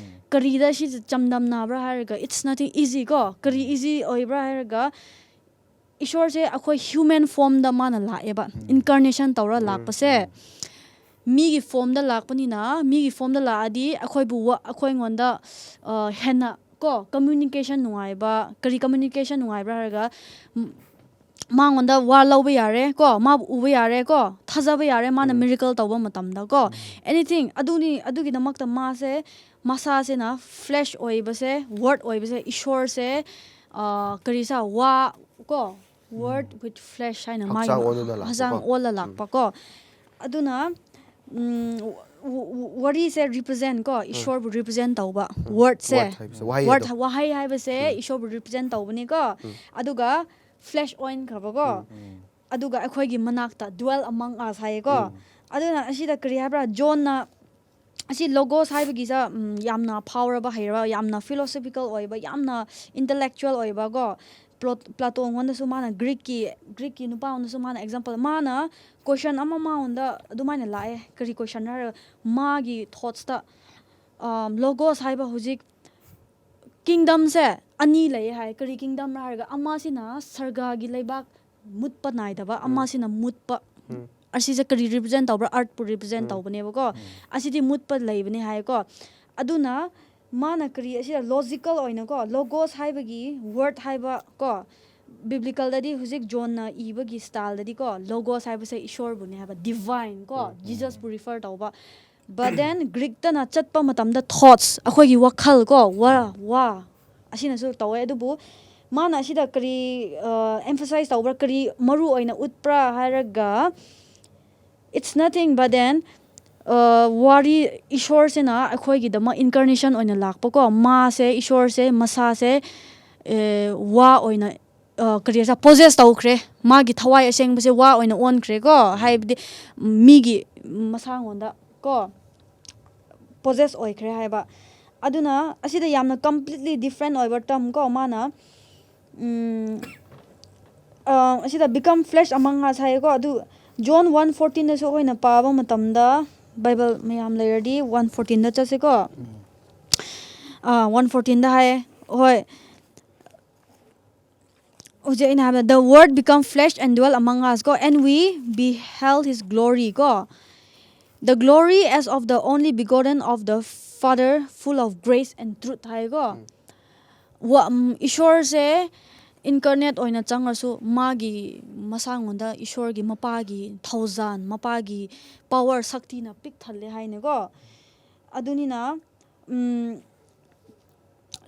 ꯀꯔꯤꯗ ꯁꯤꯁꯦ ꯆꯥꯡꯗꯝꯅꯕ꯭ꯔꯥ ꯍꯥꯏꯔꯒ, it's nothing easy ꯀꯣ꯫ ꯀꯔꯤ ꯏꯖꯤ ꯑꯣꯏꯕ꯭ꯔꯥ ꯍꯥꯏꯔꯒ, ꯏꯁꯣꯔꯁꯦ ꯑꯩꯈꯣꯏ ꯍ꯭ꯌꯨꯃꯦꯟ ꯐꯣꯝꯗ ꯃꯥꯅ ꯂꯥꯛꯑꯦꯕ, ꯏꯟꯀꯥꯔꯅꯦꯁꯟ ꯇꯧꯔ ꯂꯥꯛꯄꯁꯦ꯫ ꯃꯤꯒꯤ ꯐꯣꯝꯗ ꯂꯥꯛꯄꯅꯤꯅ, ꯃꯤꯒꯤ ꯐꯣꯝꯗ ꯂꯥꯛꯑꯗꯤ ꯑꯩꯈꯣꯏꯕꯨ ꯋꯥ-, ꯑꯩꯈꯣꯏꯉꯣꯟꯗ, ꯑ, ꯍꯦꯟꯅ ꯀꯣ, ꯀꯝꯃ꯭ꯌꯨꯅꯤꯀꯦꯁꯟ ꯅꯨꯡꯉꯥꯏꯕ, ꯀꯔꯤ ꯀꯝꯃ꯭ꯌꯨꯅꯤꯀꯦꯁꯟ ꯅꯨꯡꯉꯥꯏꯕ꯭ꯔꯥ ꯍꯥꯏꯔꯒ, ꯃ-, ꯃꯉꯣꯟꯗ ꯋꯥ ꯂꯧꯕ ꯌꯥꯔꯦ ꯀꯣ, ꯃꯥꯕꯨ ꯎꯕ ꯌꯥꯔꯦ ꯀꯣ, ꯊꯥꯖꯕ ꯌꯥꯔꯦ, ꯃꯥꯅ ꯃꯤꯔꯦꯀꯜ ꯇꯧꯕ ꯃꯇꯝꯗ ꯀꯣ, ꯑꯦꯅꯤꯊꯤꯡ꯫ ꯑꯗꯨꯅꯤ, ꯑꯗꯨꯒꯤꯗꯃꯛꯇ ꯃꯥꯁꯦ, ꯃꯁꯥꯁꯤꯅ ꯐ꯭ꯂꯦꯁ ꯑꯣꯏꯕꯁꯦ, ꯋꯥꯔꯗ ꯑꯣꯏꯕꯁꯦ, ꯏꯁꯣꯔꯁꯦ, ꯑ, ꯀꯔꯤ ꯁꯥ, ꯋꯥ ꯀꯣ, "Word with flesh" ꯍꯥꯏꯅ ꯃꯥꯒꯤ ꯍꯛꯆꯥꯡ ꯑꯣꯟꯗꯨꯅ ꯂꯥꯛꯄ ꯍꯛꯆꯥꯡ ꯀꯣ꯫ ꯑꯣꯜꯂ ꯂꯥꯛꯄ ꯀꯣ꯫ ꯑꯗꯨꯅ, ꯎꯝ, ꯋ-, ꯋ-, ꯋꯥꯔꯤꯁꯦ ꯔꯤꯄ꯭ꯔꯖꯦꯟ ꯀꯣ, ꯏꯁꯣꯔꯕꯨ ꯔꯤꯄ꯭ꯔꯖꯦꯟ ꯇꯧꯕ꯫ ꯋꯥꯔꯗꯁꯦ, ꯋꯥꯔꯗ ꯍꯥꯏꯕꯁꯦ ꯋꯥꯍꯩ ꯋꯥꯔꯗ, ꯑꯗꯣ꯫ ꯋꯥꯍꯩ ꯍꯥꯏꯕꯁꯦ ꯏꯁꯣꯔꯕꯨ ꯔꯤꯄ꯭ꯔꯖꯦꯟ ꯇꯧꯕꯅꯤꯀꯣ꯫ ꯑꯗꯨꯒ ꯐ꯭ꯂꯦꯁ ꯑꯣꯏꯈ꯭ꯔꯕꯀꯣ꯫ ꯑꯗꯨꯒ ꯑꯩꯈꯣꯏꯒꯤ ꯃꯅꯥꯛꯇ, "Dwell among us" ꯍꯥꯏꯌꯦꯀꯣ꯫ ꯑꯗꯨꯅ ꯑꯁꯤꯗ ꯀꯔꯤ ꯍꯥꯏꯕ꯭ꯔꯥ? ꯖꯣꯟꯅ ꯑꯁꯤ ꯂꯣꯒꯣꯁ ꯍꯥꯏꯕꯒꯤꯁꯦ ꯎꯝ, ꯌꯥꯝꯅ ꯐꯥꯎꯔꯕ, ꯍꯩꯔꯕ, ꯌꯥꯝꯅ ꯐꯤꯂꯣꯁꯣꯐꯤꯀꯦꯜ ꯑꯣꯏꯕ, ꯌꯥꯝꯅ ꯏꯟꯇꯂꯦꯛꯆꯨꯋꯦꯜ ꯑꯣꯏꯕꯀꯣ, ꯄ꯭ꯂꯣꯠ ꯄ꯭ꯂꯥꯇꯣꯟꯉꯣꯟꯗꯁꯨ ꯃꯥꯅ ꯒ꯭ꯔꯤꯛꯀꯤ ꯒ꯭ꯔꯤꯛꯀꯤ ꯅꯨꯄꯥꯉꯣꯟꯗꯁꯨ ꯃꯥꯅ ꯑꯦꯛꯖꯥꯝꯄꯜ, ꯃꯥꯅ ꯀꯣꯏꯁꯟ ꯑꯃ ꯃꯉꯣꯟꯗ ꯑꯗꯨꯃꯥꯏꯅ ꯂꯥꯛꯑꯦ꯫ ꯀꯔꯤ ꯀꯣꯏꯁꯟ ꯍꯥꯏꯔꯒ, ꯃꯥꯒꯤ ꯊꯣꯠꯁꯇ ꯂꯣꯒꯣꯁ ꯍꯥꯏꯕ ꯍꯧꯖꯤꯛ ꯀꯤꯡꯗꯝꯁꯦ ꯑꯅꯤ ꯂꯩ ꯍꯥꯏ꯫ ꯀꯔꯤ ꯀꯤꯡꯗꯝꯔ ꯍꯥꯏꯔꯒ, ꯑꯃꯁꯤꯅ ꯁꯔꯒꯥꯒꯤ ꯂꯩꯕꯥꯛ ꯃꯨꯠꯄ ꯅꯥꯏꯗꯕ, ꯑꯃꯁꯤꯅ ꯃꯨꯠꯄ꯫ ꯑꯁꯤꯁꯦ ꯀꯔꯤ ꯔꯤꯄ꯭ꯔꯖꯦꯟ ꯇꯧꯕ꯭ꯔꯥ? ꯑꯥꯔꯠꯄꯨ ꯔꯤꯄ꯭ꯔꯖꯦꯟ ꯇꯧꯕꯅꯦꯕꯀꯣ꯫ ꯑꯁꯤꯗꯤ ꯃꯨꯠꯄ ꯂꯩꯕꯅꯦ ꯍꯥꯏꯀꯣ꯫ ꯑꯗꯨꯅ ꯃꯥꯅ ꯀꯔꯤ, ꯑꯁꯤꯗ ꯂꯣꯖꯤꯀꯦꯜ ꯑꯣꯏꯅꯀꯣ, ꯂꯣꯒꯣꯁ ꯍꯥꯏꯕꯒꯤ ꯋꯥꯔꯗ ꯍꯥꯏꯕ ꯀꯣ, ꯕꯤꯕ꯭ꯂꯤꯀꯦꯜꯗꯗꯤ ꯍꯧꯖꯤꯛ ꯖꯣꯟꯅ ꯏꯕꯒꯤ ꯁ꯭ꯇꯥꯏꯜꯗꯗꯤꯀꯣ, ꯂꯣꯒꯣꯁ ꯍꯥꯏꯕꯁꯦ ꯏꯁꯣꯔꯕꯨꯅꯦ ꯍꯥꯏꯕ, ꯗꯤꯚꯥꯏꯟ ꯀꯣ, ꯖꯤꯖꯁꯄꯨ ꯔꯤꯐꯔ ꯇꯧꯕ꯫ But then ꯒ꯭ꯔꯤꯛꯇꯅ ꯆꯠꯄ ꯃꯇꯝꯗ ꯊꯣꯠꯁ, ꯑꯩꯈꯣꯏꯒꯤ ꯋꯥꯈꯜ ꯀꯣ, ꯋꯥ ꯋꯥ ꯑꯁꯤꯅꯁꯨ ꯇꯧꯋꯦ꯫ ꯑꯗꯨꯕꯨ ꯃꯥꯅ ꯑꯁꯤꯗ ꯀꯔꯤ ꯑꯦꯝꯐꯁꯥꯏꯁ ꯇꯧꯕ꯭ꯔꯥ, ꯀꯔꯤ ꯃꯔꯨ ꯑꯣꯏꯅ ꯎꯠꯄ꯭ꯔꯥ ꯍꯥꯏꯔꯒ, it's nothing but then, ꯋꯥꯔꯤ, ꯏꯁꯣꯔꯁꯤꯅ ꯑꯩꯈꯣꯏꯒꯤꯗꯃꯛ ꯏꯟꯀꯥꯔꯅꯦꯁꯟ ꯑꯣꯏꯅ ꯂꯥꯛꯄꯀꯣ, ꯃꯥꯁꯦ, ꯏꯁꯣꯔꯁꯦ ꯃꯁꯥꯁꯦ ꯋꯥ ꯑꯣꯏꯅ, ꯀꯔꯤ ꯍꯥꯏꯁꯤꯔꯥ, ꯄꯣꯖꯦꯁ ꯇꯧꯈ꯭ꯔꯦ꯫ ꯃꯥꯒꯤ ꯊꯋꯥꯏ ꯑꯁꯦꯡꯕꯁꯦ ꯋꯥ ꯑꯣꯏꯅ ꯑꯣꯟꯈ꯭ꯔꯦꯀꯣ, ꯍꯥꯏꯕꯗꯤ ꯃꯤꯒꯤ ꯃꯁꯥꯉꯣꯟꯗ ꯀꯣ ꯄꯣꯖꯦꯁ ꯑꯣꯏꯈ꯭ꯔꯦ ꯍꯥꯏꯕ꯫ ꯑꯗꯨꯅ ꯑꯁꯤꯗ ꯌꯥꯝꯅ ꯀꯝꯄ꯭ꯂꯤꯠꯂꯤ ꯗꯤꯐ꯭ꯔꯦꯟ ꯑꯣꯏꯕ ꯇꯔꯝ ꯀꯣ, ꯃꯥꯅ ꯎꯝ, ꯑ, ꯑꯁꯤꯗ become flesh among us ꯍꯥꯏꯌꯦꯀꯣ꯫ ꯑꯗꯨ ꯖꯣꯟ ꯋꯥꯟ ꯐꯣꯔꯇꯤꯟꯗꯁꯨ ꯑꯩꯈꯣꯏꯅ ꯄꯥꯕ ꯃꯇꯝꯗ, ꯕꯥꯏꯕꯜ ꯃꯌꯥꯝ ꯂꯩꯔꯗꯤ ꯋꯥꯟ ꯐꯣꯔꯇꯤꯟꯗ ꯆꯠꯁꯤꯀꯣ꯫ ꯋꯥꯟ ꯐꯣꯔꯇꯤꯟꯗ ꯍꯥꯏꯌꯦ, ꯍꯣꯏ꯫ ꯍꯧꯖꯤꯛ ꯑꯩꯅ ꯍꯥꯏꯕꯗ, "The word become flesh and dwell among us" ꯀꯣ, "and we beheld his glory" ꯀꯣ, "the glory as of the only begotten of the Father, full of grace and truth" ꯍꯥꯏꯀꯣ꯫ ꯋꯥ-, ꯎꯝ, ꯏꯁꯣꯔꯁꯦ ꯏꯟꯀꯥꯔꯅꯦꯠ ꯑꯣꯏꯅ ꯆꯪꯉꯁꯨ, ꯃꯥꯒꯤ ꯃꯁꯥꯉꯣꯟꯗ ꯏꯁꯣꯔꯒꯤ ꯃꯄꯥꯒꯤ ꯊꯧꯖꯥꯟ, ꯃꯄꯥꯒꯤ ꯄꯥꯋꯔ, ꯁꯛꯇꯤꯅ ꯄꯤꯛ ꯊꯜꯂꯦ ꯍꯥꯏꯅꯀꯣ꯫ ꯑꯗꯨꯅꯤꯅ, ꯎꯝ,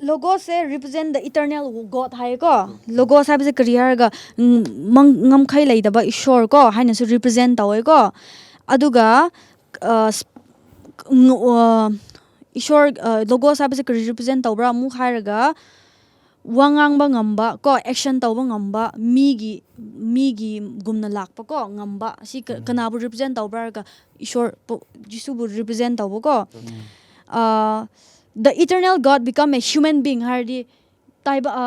ꯂꯣꯒꯣꯁꯁꯦ represent the eternal God ꯍꯥꯏꯌꯦꯀꯣ꯫ ꯂꯣꯒꯣꯁ ꯍꯥꯏꯕꯁꯦ ꯀꯔꯤ ꯍꯥꯏꯔꯒ, ꯎꯝ, ꯃꯪ-, ꯉꯝꯈꯩ ꯂꯩꯇꯕ ꯏꯁꯣꯔ ꯀꯣ ꯍꯥꯏꯅꯁꯨ ꯔꯤꯄ꯭ꯔꯖꯦꯟ ꯇꯧꯋꯦꯀꯣ꯫ ꯑꯗꯨꯒ, ꯑ, ꯁ-, ꯎꯝ, ꯑ, ꯏꯁꯣꯔ, ꯑ, ꯂꯣꯒꯣꯁ ꯍꯥꯏꯕꯁꯦ ꯀꯔꯤ ꯔꯤꯄ꯭ꯔꯖꯦꯟ ꯇꯧꯕ꯭ꯔꯥ ꯑꯃꯨꯛ ꯍꯥꯏꯔꯒ, ꯋꯥ ꯉꯥꯡꯕ ꯉꯝꯕ ꯀꯣ, ꯑꯦꯛꯁꯟ ꯇꯧꯕ ꯉꯝꯕ, ꯃꯤꯒꯤ ꯃꯤꯒꯤꯒꯨꯝꯅ ꯂꯥꯛꯄ ꯀꯣ, ꯉꯝꯕ꯫ ꯑꯁꯤ ꯀ- ꯎꯝ꯫ ꯀꯅꯥꯕꯨ ꯔꯤꯄ꯭ꯔꯖꯦꯟ ꯇꯧꯕ꯭ꯔꯥ ꯍꯥꯏꯔꯒ ꯏꯁꯣꯔ ꯄꯨ- ꯖꯤꯁꯨꯕꯨ ꯔꯤꯄ꯭ꯔꯖꯦꯟ ꯇꯧꯕ ꯀꯣ꯫ ꯎꯝ꯫ ꯑ, "The eternal God become a human being" ꯍꯥꯏꯔꯗꯤ ꯇꯥꯏꯕ ꯑ,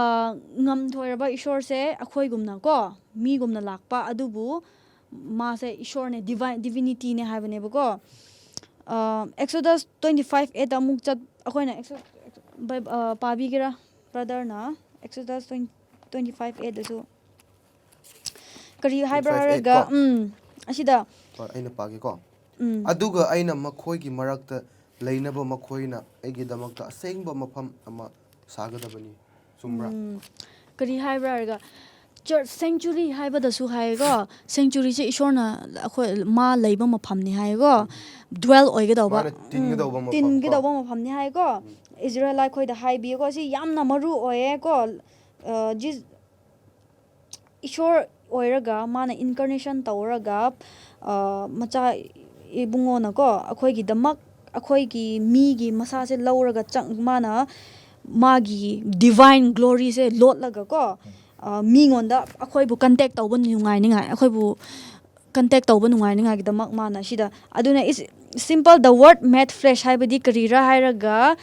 ꯉꯝꯊꯣꯏꯔꯕ ꯏꯁꯣꯔꯁꯦ ꯑꯩꯈꯣꯏꯒꯨꯝꯅ ꯀꯣ, ꯃꯤꯒꯨꯝꯅ ꯂꯥꯛꯄ, ꯑꯗꯨꯕꯨ ꯃꯥꯁꯦ ꯏꯁꯣꯔꯅꯦ, ꯗꯤꯚꯥꯏꯟ ꯗꯤꯚꯤꯅꯤꯇꯤꯅꯦ ꯍꯥꯏꯕꯅꯦꯕꯀꯣ꯫ ꯑ, Exodus twenty five eight ꯑꯃꯨꯛ ꯆꯠ ꯑꯩꯈꯣꯏꯅ Exo- Bi- ꯑ, ꯄꯥꯕꯤꯒꯦꯔꯥ? ꯕ꯭ꯔꯗꯔꯅ Exodus twenty five eight ꯗꯁꯨ ꯀꯔꯤ ꯍꯥꯏꯕ꯭ꯔꯥ ꯍꯥꯏꯔꯒ, ꯎꯝ, ꯑꯁꯤꯗ ꯍꯣꯏ, ꯑꯩꯅ ꯄꯥꯒꯦꯀꯣ꯫ ꯎꯝ꯫ "ꯑꯗꯨꯒ ꯑꯩꯅ ꯃꯈꯣꯏꯒꯤ ꯃꯔꯛꯇ ꯂꯩꯅꯕ, ꯃꯈꯣꯏꯅ ꯑꯩꯒꯤꯗꯃꯛꯇ ꯑꯁꯦꯡꯕ ꯃꯐꯝ ꯑꯃ ꯁꯥꯒꯗꯕꯅꯤ꯫" ꯆꯨꯝꯕ꯭ꯔꯥ? ꯎꯝ꯫ ꯀꯔꯤ ꯍꯥꯏꯕ꯭ꯔꯥ ꯍꯥꯏꯔꯒ, ꯆꯔꯆ ꯁꯦꯡꯆꯨꯔꯤ ꯍꯥꯏꯕꯗꯁꯨ ꯍꯥꯏꯌꯦꯀꯣ, ꯁꯦꯡꯆꯨꯔꯤꯁꯦ ꯏꯁꯣꯔꯅ ꯑꯩꯈꯣꯏ ꯃꯥ ꯂꯩꯕ ꯃꯐꯝꯅꯤ ꯍꯥꯏꯌꯦꯀꯣ, ꯗ꯭ꯋꯦꯜ ꯑꯣꯏꯒꯗꯧꯕ꯫ ꯃꯥꯅ ꯇꯤꯟꯒꯗꯧꯕ ꯎꯝ, ꯃꯐꯝ ꯀꯣ꯫ ꯇꯤꯟꯒꯗꯧꯕ ꯃꯐꯝꯅꯤ ꯍꯥꯏꯌꯦꯀꯣ꯫ ꯎꯝ꯫ ꯏꯁꯔꯥꯌꯦꯜ ꯑꯩꯈꯣꯏꯗ ꯍꯥꯏꯕꯤꯌꯦꯀꯣ, ꯁꯤ ꯌꯥꯝꯅ ꯃꯔꯨ ꯑꯣꯏꯌꯦꯀꯣ꯫ ꯑ, ꯖꯤꯁ- ꯏꯁꯣꯔ ꯑꯣꯏꯔꯒ ꯃꯥꯅ ꯏꯟꯀꯥꯔꯅꯦꯁꯟ ꯇꯧꯔꯒ, ꯑ, ꯃꯆꯥ ꯏꯕꯨꯡꯉꯣꯅꯀꯣ, ꯑꯩꯈꯣꯏꯒꯤꯗꯃꯛ, ꯑꯩꯈꯣꯏꯒꯤ ꯃꯤꯒꯤ ꯃꯁꯥꯁꯦ ꯂꯧꯔꯒ ꯆꯪ-, ꯃꯥꯅ ꯃꯥꯒꯤ ꯗꯤꯚꯥꯏꯟ ꯒ꯭ꯂꯣꯔꯤꯁꯦ ꯂꯣꯠꯂꯒꯀꯣ, ꯑ, ꯃꯤꯉꯣꯟꯗ ꯑꯩꯈꯣꯏꯕꯨ ꯀꯟꯇꯦꯛ ꯇꯧꯕ ꯅꯨꯡꯉꯥꯏꯅꯤꯉꯥꯏ, ꯑꯩꯈꯣꯏꯕꯨ ꯀꯟꯇꯦꯛ ꯇꯧꯕ ꯅꯨꯡꯉꯥꯏꯅꯤꯉꯥꯏꯒꯤꯗꯃꯛ ꯃꯥꯅ ꯁꯤꯗ꯫ ꯑꯗꯨꯅ is simple, the word made flesh ꯍꯥꯏꯕꯗꯤ ꯀꯔꯤꯔꯥ ꯍꯥꯏꯔꯒ,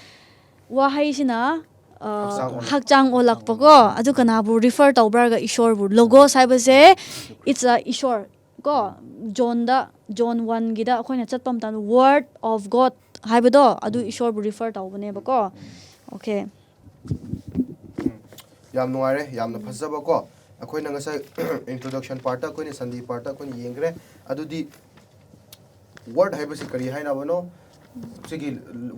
ꯋꯥꯍꯩꯁꯤꯅ, ꯑ, ꯍꯛꯆꯥꯡ ꯑꯣꯜꯂꯛꯄ꯫ ꯍꯛꯆꯥꯡ ꯑꯣꯜꯂꯛꯄꯀꯣ꯫ ꯑꯗꯨ ꯀꯅꯥꯕꯨ ꯔꯤꯐꯔ ꯇꯧꯕ꯭ꯔꯥ ꯍꯥꯏꯔꯒ ꯏꯁꯣꯔꯕꯨ꯫ ꯂꯣꯒꯣꯁ ꯍꯥꯏꯕꯁꯦ, it's a ꯏꯁꯣꯔ ꯀꯣ꯫ ꯖꯣꯟꯗ, ꯖꯣꯟ ꯋꯥꯟꯒꯤꯗ ꯑꯩꯈꯣꯏꯅ ꯆꯠꯄ ꯃꯇꯝꯗ, word of God ꯍꯥꯏꯕꯗꯣ, ꯑꯗꯨ ꯏꯁꯣꯔꯕꯨ ꯔꯤꯐꯔ ꯇꯧꯕꯅꯦꯕꯀꯣ꯫ ꯑꯣꯀꯦ꯫ ꯎꯝ꯫ ꯌꯥꯝ ꯅꯨꯡꯉꯥꯏꯔꯦ, ꯌꯥꯝꯅ ꯐꯖꯕꯀꯣ꯫ ꯑꯩꯈꯣꯏꯅ ꯉꯁꯥꯏ introduction part ꯑꯩꯈꯣꯏꯅ Sunday part ꯑꯩꯈꯣꯏꯅ ꯌꯦꯡꯈ꯭ꯔꯦ꯫ ꯑꯗꯨꯗꯤ word ꯍꯥꯏꯕꯁꯤ ꯀꯔꯤ ꯍꯥꯏꯅꯕꯅꯣ? ꯁꯤꯒꯤ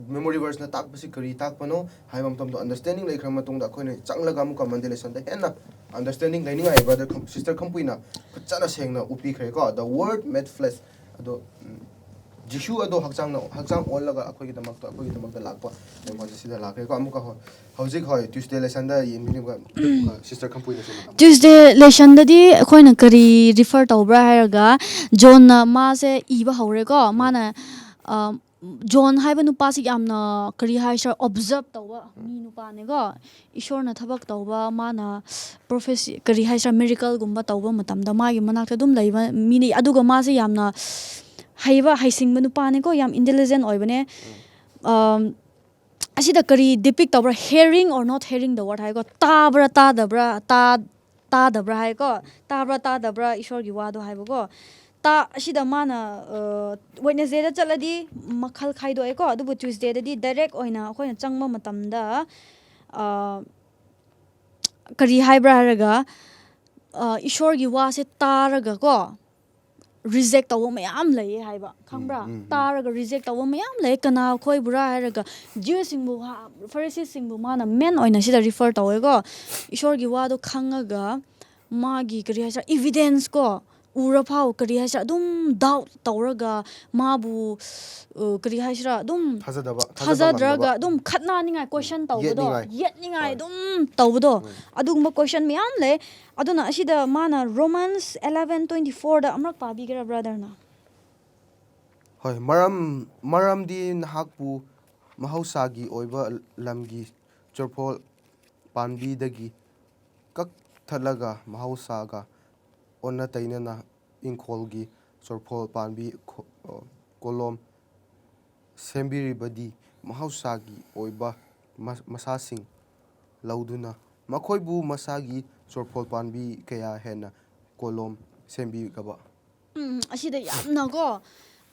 memory verse ꯅ ꯇꯥꯛꯄꯁꯤ ꯀꯔꯤ ꯇꯥꯛꯄꯅꯣ ꯍꯥꯏꯕ ꯃꯇꯝꯗ understanding ꯂꯩꯈ꯭ꯔ ꯃꯇꯨꯡꯗ, ꯑꯩꯈꯣꯏꯅ ꯆꯪꯂꯒ ꯑꯃꯨꯛꯀ Monday lesson ꯗ ꯍꯦꯟꯅ understanding ꯂꯩꯅꯤꯡꯉꯥꯏ brother ꯈꯝ-, sister ꯈꯝꯄꯨꯏꯅ ꯐꯖꯅ ꯁꯦꯡꯅ ꯎꯄꯤꯈ꯭ꯔꯦꯀꯣ꯫ The word made flesh꯫ ꯑꯗꯣ, ꯎꯝ, ꯖꯤꯁꯨ ꯑꯗꯣ ꯍꯛꯆꯥꯡꯅ, ꯍꯛꯆꯥꯡ ꯑꯣꯜꯂꯒ ꯑꯩꯈꯣꯏꯒꯤꯗꯃꯛꯇ, ꯑꯩꯈꯣꯏꯒꯤꯗꯃꯛꯇ ꯂꯥꯛꯄ ꯃꯦꯝꯕꯔꯁꯦ ꯁꯤꯗ ꯂꯥꯛꯈ꯭ꯔꯦꯀꯣ꯫ ꯑꯃꯨꯛꯀ ꯍꯣ-, ꯍꯧꯖꯤꯛ, ꯍꯣꯏ, Tuesday lesson ꯗ ꯌꯦꯡꯕꯤꯅꯤꯡꯕ, ꯑꯃꯨꯛꯀ sister ꯈꯝꯄꯨꯏꯅꯁꯨ ꯑꯃꯨꯛꯀ꯫ Tuesday lesson ꯗꯗꯤ ꯑꯩꯈꯣꯏꯅ ꯀꯔꯤ refer ꯇꯧꯕ꯭ꯔꯥ ꯍꯥꯏꯔꯒ, ꯖꯣꯟꯅ ꯃꯥꯁꯦ ꯏꯕ ꯍꯧꯔꯦꯀꯣ꯫ ꯃꯥꯅ, ꯑ, ꯖꯣꯟ ꯍꯥꯏꯕ ꯅꯨꯄꯥꯁꯤ ꯌꯥꯝꯅ, ꯀꯔꯤ ꯍꯥꯏꯁꯤꯔꯥ, ꯑꯣꯕꯖꯔꯕ ꯇꯧꯕ ꯃꯤ ꯅꯨꯄꯥꯅꯦꯀꯣ꯫ ꯏꯁꯣꯔꯅ ꯊꯕꯛ ꯇꯧꯕ, ꯃꯥꯅ ꯄ꯭ꯔꯣꯐꯦꯁꯤ, ꯀꯔꯤ ꯍꯥꯏꯁꯤꯔꯥ, ꯃꯤꯔꯤꯀꯜꯒꯨꯝꯕ ꯇꯧꯕ ꯃꯇꯝꯗ ꯃꯥꯒꯤ ꯃꯅꯥꯛꯇ ꯑꯗꯨꯝ ꯂꯩꯕ ꯃꯤꯅꯤ꯫ ꯑꯗꯨꯒ ꯃꯥꯁꯦ ꯌꯥꯝꯅ ꯍꯩꯕ, ꯍꯩꯁꯤꯡꯕ ꯅꯨꯄꯥꯅꯦꯀꯣ, ꯌꯥꯝ ꯏꯟꯇꯦꯂꯤꯖꯦꯟ ꯑꯣꯏꯕꯅꯦ꯫ ꯑꯝ, ꯑꯁꯤꯗ ꯀꯔꯤ ꯗꯤꯄꯤꯛ ꯇꯧꯕ꯭ꯔꯥ? Hearing or not hearing the word ꯍꯥꯏꯀꯣ, ꯇꯥꯕ꯭ꯔꯥ ꯇꯥꯗꯕ꯭ꯔꯥ, ꯇꯥ ꯇꯥꯗꯕ꯭ꯔꯥ ꯍꯥꯏꯀꯣ, ꯇꯥꯕ꯭ꯔꯥ ꯇꯥꯗꯕ꯭ꯔꯥ ꯏꯁꯣꯔꯒꯤ ꯋꯥꯗꯣ ꯍꯥꯏꯕꯀꯣ꯫ ꯇꯥ ꯑꯁꯤꯗ ꯃꯥꯅ ꯋꯦꯠꯅꯁꯗꯦꯗ ꯆꯠꯂꯗꯤ ꯃꯈꯜ ꯈꯥꯏꯗꯣꯛꯑꯦꯀꯣ, ꯑꯗꯨꯕꯨ ꯇ꯭ꯌꯨꯁꯗꯦꯗꯗꯤ ꯗꯥꯏꯔꯦꯛ ꯑꯣꯏꯅ ꯑꯩꯈꯣꯏꯅ ꯆꯪꯕ ꯃꯇꯝꯗ, ꯑ, ꯀꯔꯤ ꯍꯥꯏꯕ꯭ꯔꯥ ꯍꯥꯏꯔꯒ, ꯑ, ꯏꯁꯣꯔꯒꯤ ꯋꯥꯁꯦ ꯇꯥꯔꯒꯀꯣ, ꯔꯤꯖꯦꯛ ꯇꯧꯕ ꯃꯌꯥꯝ ꯂꯩꯌꯦ ꯍꯥꯏꯕ, ꯈꯪꯕ꯭ꯔꯥ? ꯎꯝ, ꯎꯝ, ꯎꯝ꯫ ꯇꯥꯔꯒ ꯔꯤꯖꯦꯛ ꯇꯧꯕ ꯃꯌꯥꯝ ꯂꯩ꯫ ꯀꯅꯥ ꯈꯣꯏꯕꯨꯔꯥ ꯍꯥꯏꯔꯒ, ꯖ꯭ꯌꯨꯁꯁꯤꯡꯕꯨ ꯍꯥ-, ꯐꯔꯤꯁꯤꯁꯤꯡꯕꯨ ꯃꯥꯅ ꯃꯦꯟ ꯑꯣꯏꯅ ꯁꯤꯗ ꯔꯤꯐꯔ ꯇꯧꯋꯦꯀꯣ꯫ ꯏꯁꯣꯔꯒꯤ ꯋꯥꯗꯣ ꯈꯪꯉꯒ, ꯃꯥꯒꯤ, ꯀꯔꯤ ꯍꯥꯏꯁꯤꯔꯥ, ꯏꯚꯤꯗꯦꯟꯁ ꯀꯣ, ꯎꯔ ꯐꯥꯎ, ꯀꯔꯤ ꯍꯥꯏꯁꯤꯔꯥ, ꯑꯗꯨꯝ ꯗꯥꯎꯠ ꯇꯧꯔꯒ, ꯃꯥꯕꯨ, ꯑ, ꯀꯔꯤ ꯍꯥꯏꯁꯤꯔꯥ, ꯑꯗꯨꯝ ꯊꯥꯖꯗꯕ, ꯊꯥꯖꯕ ꯊꯥꯖꯗ꯭ꯔꯒ ꯉꯝꯗꯕ꯫ ꯑꯗꯨꯝ ꯈꯠꯅꯅꯤꯡꯉꯥꯏ ꯀꯣꯏꯁꯟ ꯇꯧꯕꯗꯣ, ꯌꯦꯠꯅꯤꯡꯉꯥꯏ꯫ ꯌꯦꯠꯅꯤꯡꯉꯥꯏ ꯍꯣꯏ꯫ ꯑꯗꯨꯝ ꯇꯧꯕꯗꯣ, ꯎꯝ꯫ ꯑꯗꯨꯒꯨꯝꯕ ꯀꯣꯏꯁꯟ ꯃꯌꯥꯝ ꯂꯩ꯫ ꯑꯗꯨꯅ ꯑꯁꯤꯗ ꯃꯥꯅ Romans eleven twenty fourꯗ ꯑꯃꯔꯛ ꯄꯥꯕꯤꯒꯦꯔꯥ, ꯕ꯭ꯔꯗꯔꯅ? ꯍꯣꯏ, ꯃꯔꯝ, ꯃꯔꯝꯗꯤ ꯅꯍꯥꯛꯄꯨ ꯃꯍꯧꯁꯥꯒꯤ ꯑꯣꯏꯕ ꯂꯝꯒꯤ ꯆꯣꯔꯐꯣꯜ ꯄꯥꯝꯕꯤꯗꯒꯤ ꯀꯛꯊꯠꯂꯒ ꯃꯍꯧꯁꯥꯒ ꯑꯣꯟꯅ ꯇꯩꯅꯅ ꯏꯪꯈꯣꯜꯒꯤ ꯆꯣꯔꯐꯣꯜ ꯄꯥꯝꯕꯤ ꯈꯣ-, ꯑ, ꯀꯣꯂꯣꯝ ꯁꯦꯝꯕꯤꯔꯤꯕꯗꯤ ꯃꯍꯧꯁꯥꯒꯤ ꯑꯣꯏꯕ ꯃ-, ꯃꯁꯥꯁꯤꯡ ꯂꯧꯗꯨꯅ ꯃꯈꯣꯏꯕꯨ ꯃꯁꯥꯒꯤ ꯆꯣꯔꯐꯣꯜ ꯄꯥꯝꯕꯤ ꯀꯌꯥ ꯍꯦꯟꯅ ꯀꯣꯂꯣꯝ ꯁꯦꯝꯕꯤꯒꯕ꯫ ꯎꯝ, ꯑꯁꯤꯗ ꯌꯥꯝꯅꯀꯣ,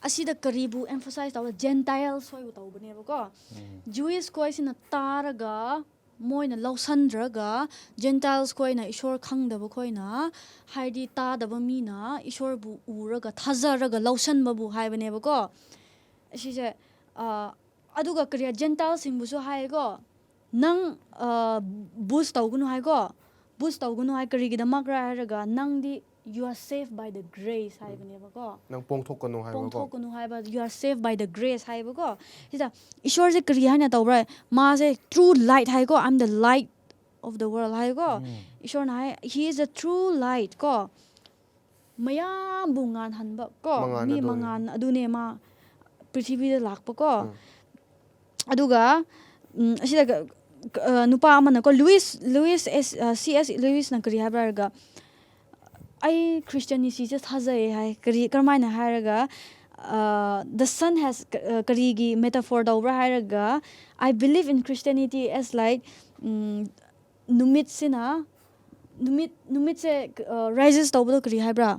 ꯑꯁꯤꯗ ꯀꯔꯤꯕꯨ ꯑꯦꯝꯐꯁꯥꯏꯁ ꯇꯧꯕ? ꯖꯦꯟꯇꯥꯏꯜꯁ ꯈꯣꯏꯕꯨ ꯇꯧꯕꯅꯦꯕꯀꯣ꯫ ꯖ꯭ꯌꯨꯏꯁ ꯈꯣꯏꯁꯤꯅ ꯇꯥꯔꯒ ꯃꯣꯏꯅ ꯂꯧꯁꯟꯗ꯭ꯔꯒ, ꯖꯦꯟꯇꯥꯏꯜꯁ ꯈꯣꯏꯅ, ꯏꯁꯣꯔ ꯈꯪꯗꯕ ꯈꯣꯏꯅ, ꯍꯥꯏꯗꯤ ꯇꯥꯗꯕ ꯃꯤꯅ ꯏꯁꯣꯔꯕꯨ ꯎꯔꯒ ꯊꯥꯖꯔꯒ ꯂꯧꯁꯟꯕꯕꯨ ꯍꯥꯏꯕꯅꯦꯕꯀꯣ꯫ ꯑꯁꯤꯁꯦ, ꯑ, ꯑꯗꯨꯒ ꯀꯔꯤ, ꯖꯦꯟꯇꯥꯏꯜꯁꯤꯡꯕꯨꯁꯨ ꯍꯥꯏꯀꯣ, ꯅꯪ, ꯑ, ꯕꯨꯁ ꯇꯧꯒꯅꯨ ꯍꯥꯏꯀꯣ꯫ ꯕꯨꯁ ꯇꯧꯒꯅꯨ ꯍꯥꯏ, ꯀꯔꯤꯒꯤꯗꯃꯛꯔ ꯍꯥꯏꯔꯒ, ꯅꯪꯗꯤ "You are saved by the grace" ꯍꯥꯏꯕꯅꯦꯕꯀꯣ꯫ ꯅꯪ ꯄꯣꯡꯊꯣꯛꯀꯅꯨ ꯍꯥꯏꯕꯀꯣ꯫ ꯄꯣꯡꯊꯣꯛꯀꯅꯨ ꯍꯥꯏꯕ, "You are saved by the grace" ꯍꯥꯏꯕꯀꯣ꯫ ꯁꯤꯗ ꯏꯁꯣꯔꯁꯦ ꯀꯔꯤ ꯍꯥꯏꯅ ꯇꯧꯕ꯭ꯔꯥ? ꯃꯥꯁꯦ true light ꯍꯥꯏꯀꯣ, "I am the light of the world" ꯍꯥꯏꯀꯣ꯫ ꯏꯁꯣꯔꯅ ꯍꯥꯏ, "He is the true light" ꯀꯣ꯫ ꯃꯌꯥꯝꯕꯨ ꯉꯥꯟꯍꯟꯕ ꯀꯣ꯫ ꯃꯉꯥꯜ ꯃꯤ ꯑꯗꯨꯅꯤ꯫ ꯃꯉꯥꯜ ꯑꯗꯨꯅꯦ ꯃꯥ꯫ ꯄ꯭ꯔꯤꯊꯤꯕꯤꯗ ꯂꯥꯛꯄꯀꯣ꯫ ꯑꯗꯨꯒ ꯎꯝ, ꯑꯁꯤꯗ ꯀ- ꯀ- ꯑ, ꯅꯨꯄꯥ ꯑꯃꯅꯀꯣ, Luis Luis S C S ꯂꯨꯏꯁꯅ ꯀꯔꯤ ꯍꯥꯏꯕ꯭ꯔꯥ ꯍꯥꯏꯔꯒ, "ꯑꯩ ꯈ꯭ꯔꯤꯁꯇꯤꯌꯥꯅꯤꯇꯤꯁꯦ ꯊꯥꯖꯩ" ꯍꯥꯏ꯫ ꯀꯔꯤ, ꯀꯔꯝꯍꯥꯏꯅ ꯍꯥꯏꯔꯒ, "The sun has," ꯀꯔꯤꯒꯤ ꯃꯦꯇꯥꯐꯣꯔ ꯇꯧꯕ꯭ꯔꯥ ꯍꯥꯏꯔꯒ, "I believe in Christianity as like, ꯎꯝ, ꯅꯨꯃꯤꯠꯁꯤꯅ ꯅꯨꯃꯤꯠ ꯅꯨꯃꯤꯠꯁꯦ ꯔꯥꯏꯖꯦꯁ ꯇꯧꯕꯗꯣ ꯀꯔꯤ ꯍꯥꯏꯕ꯭ꯔꯥ?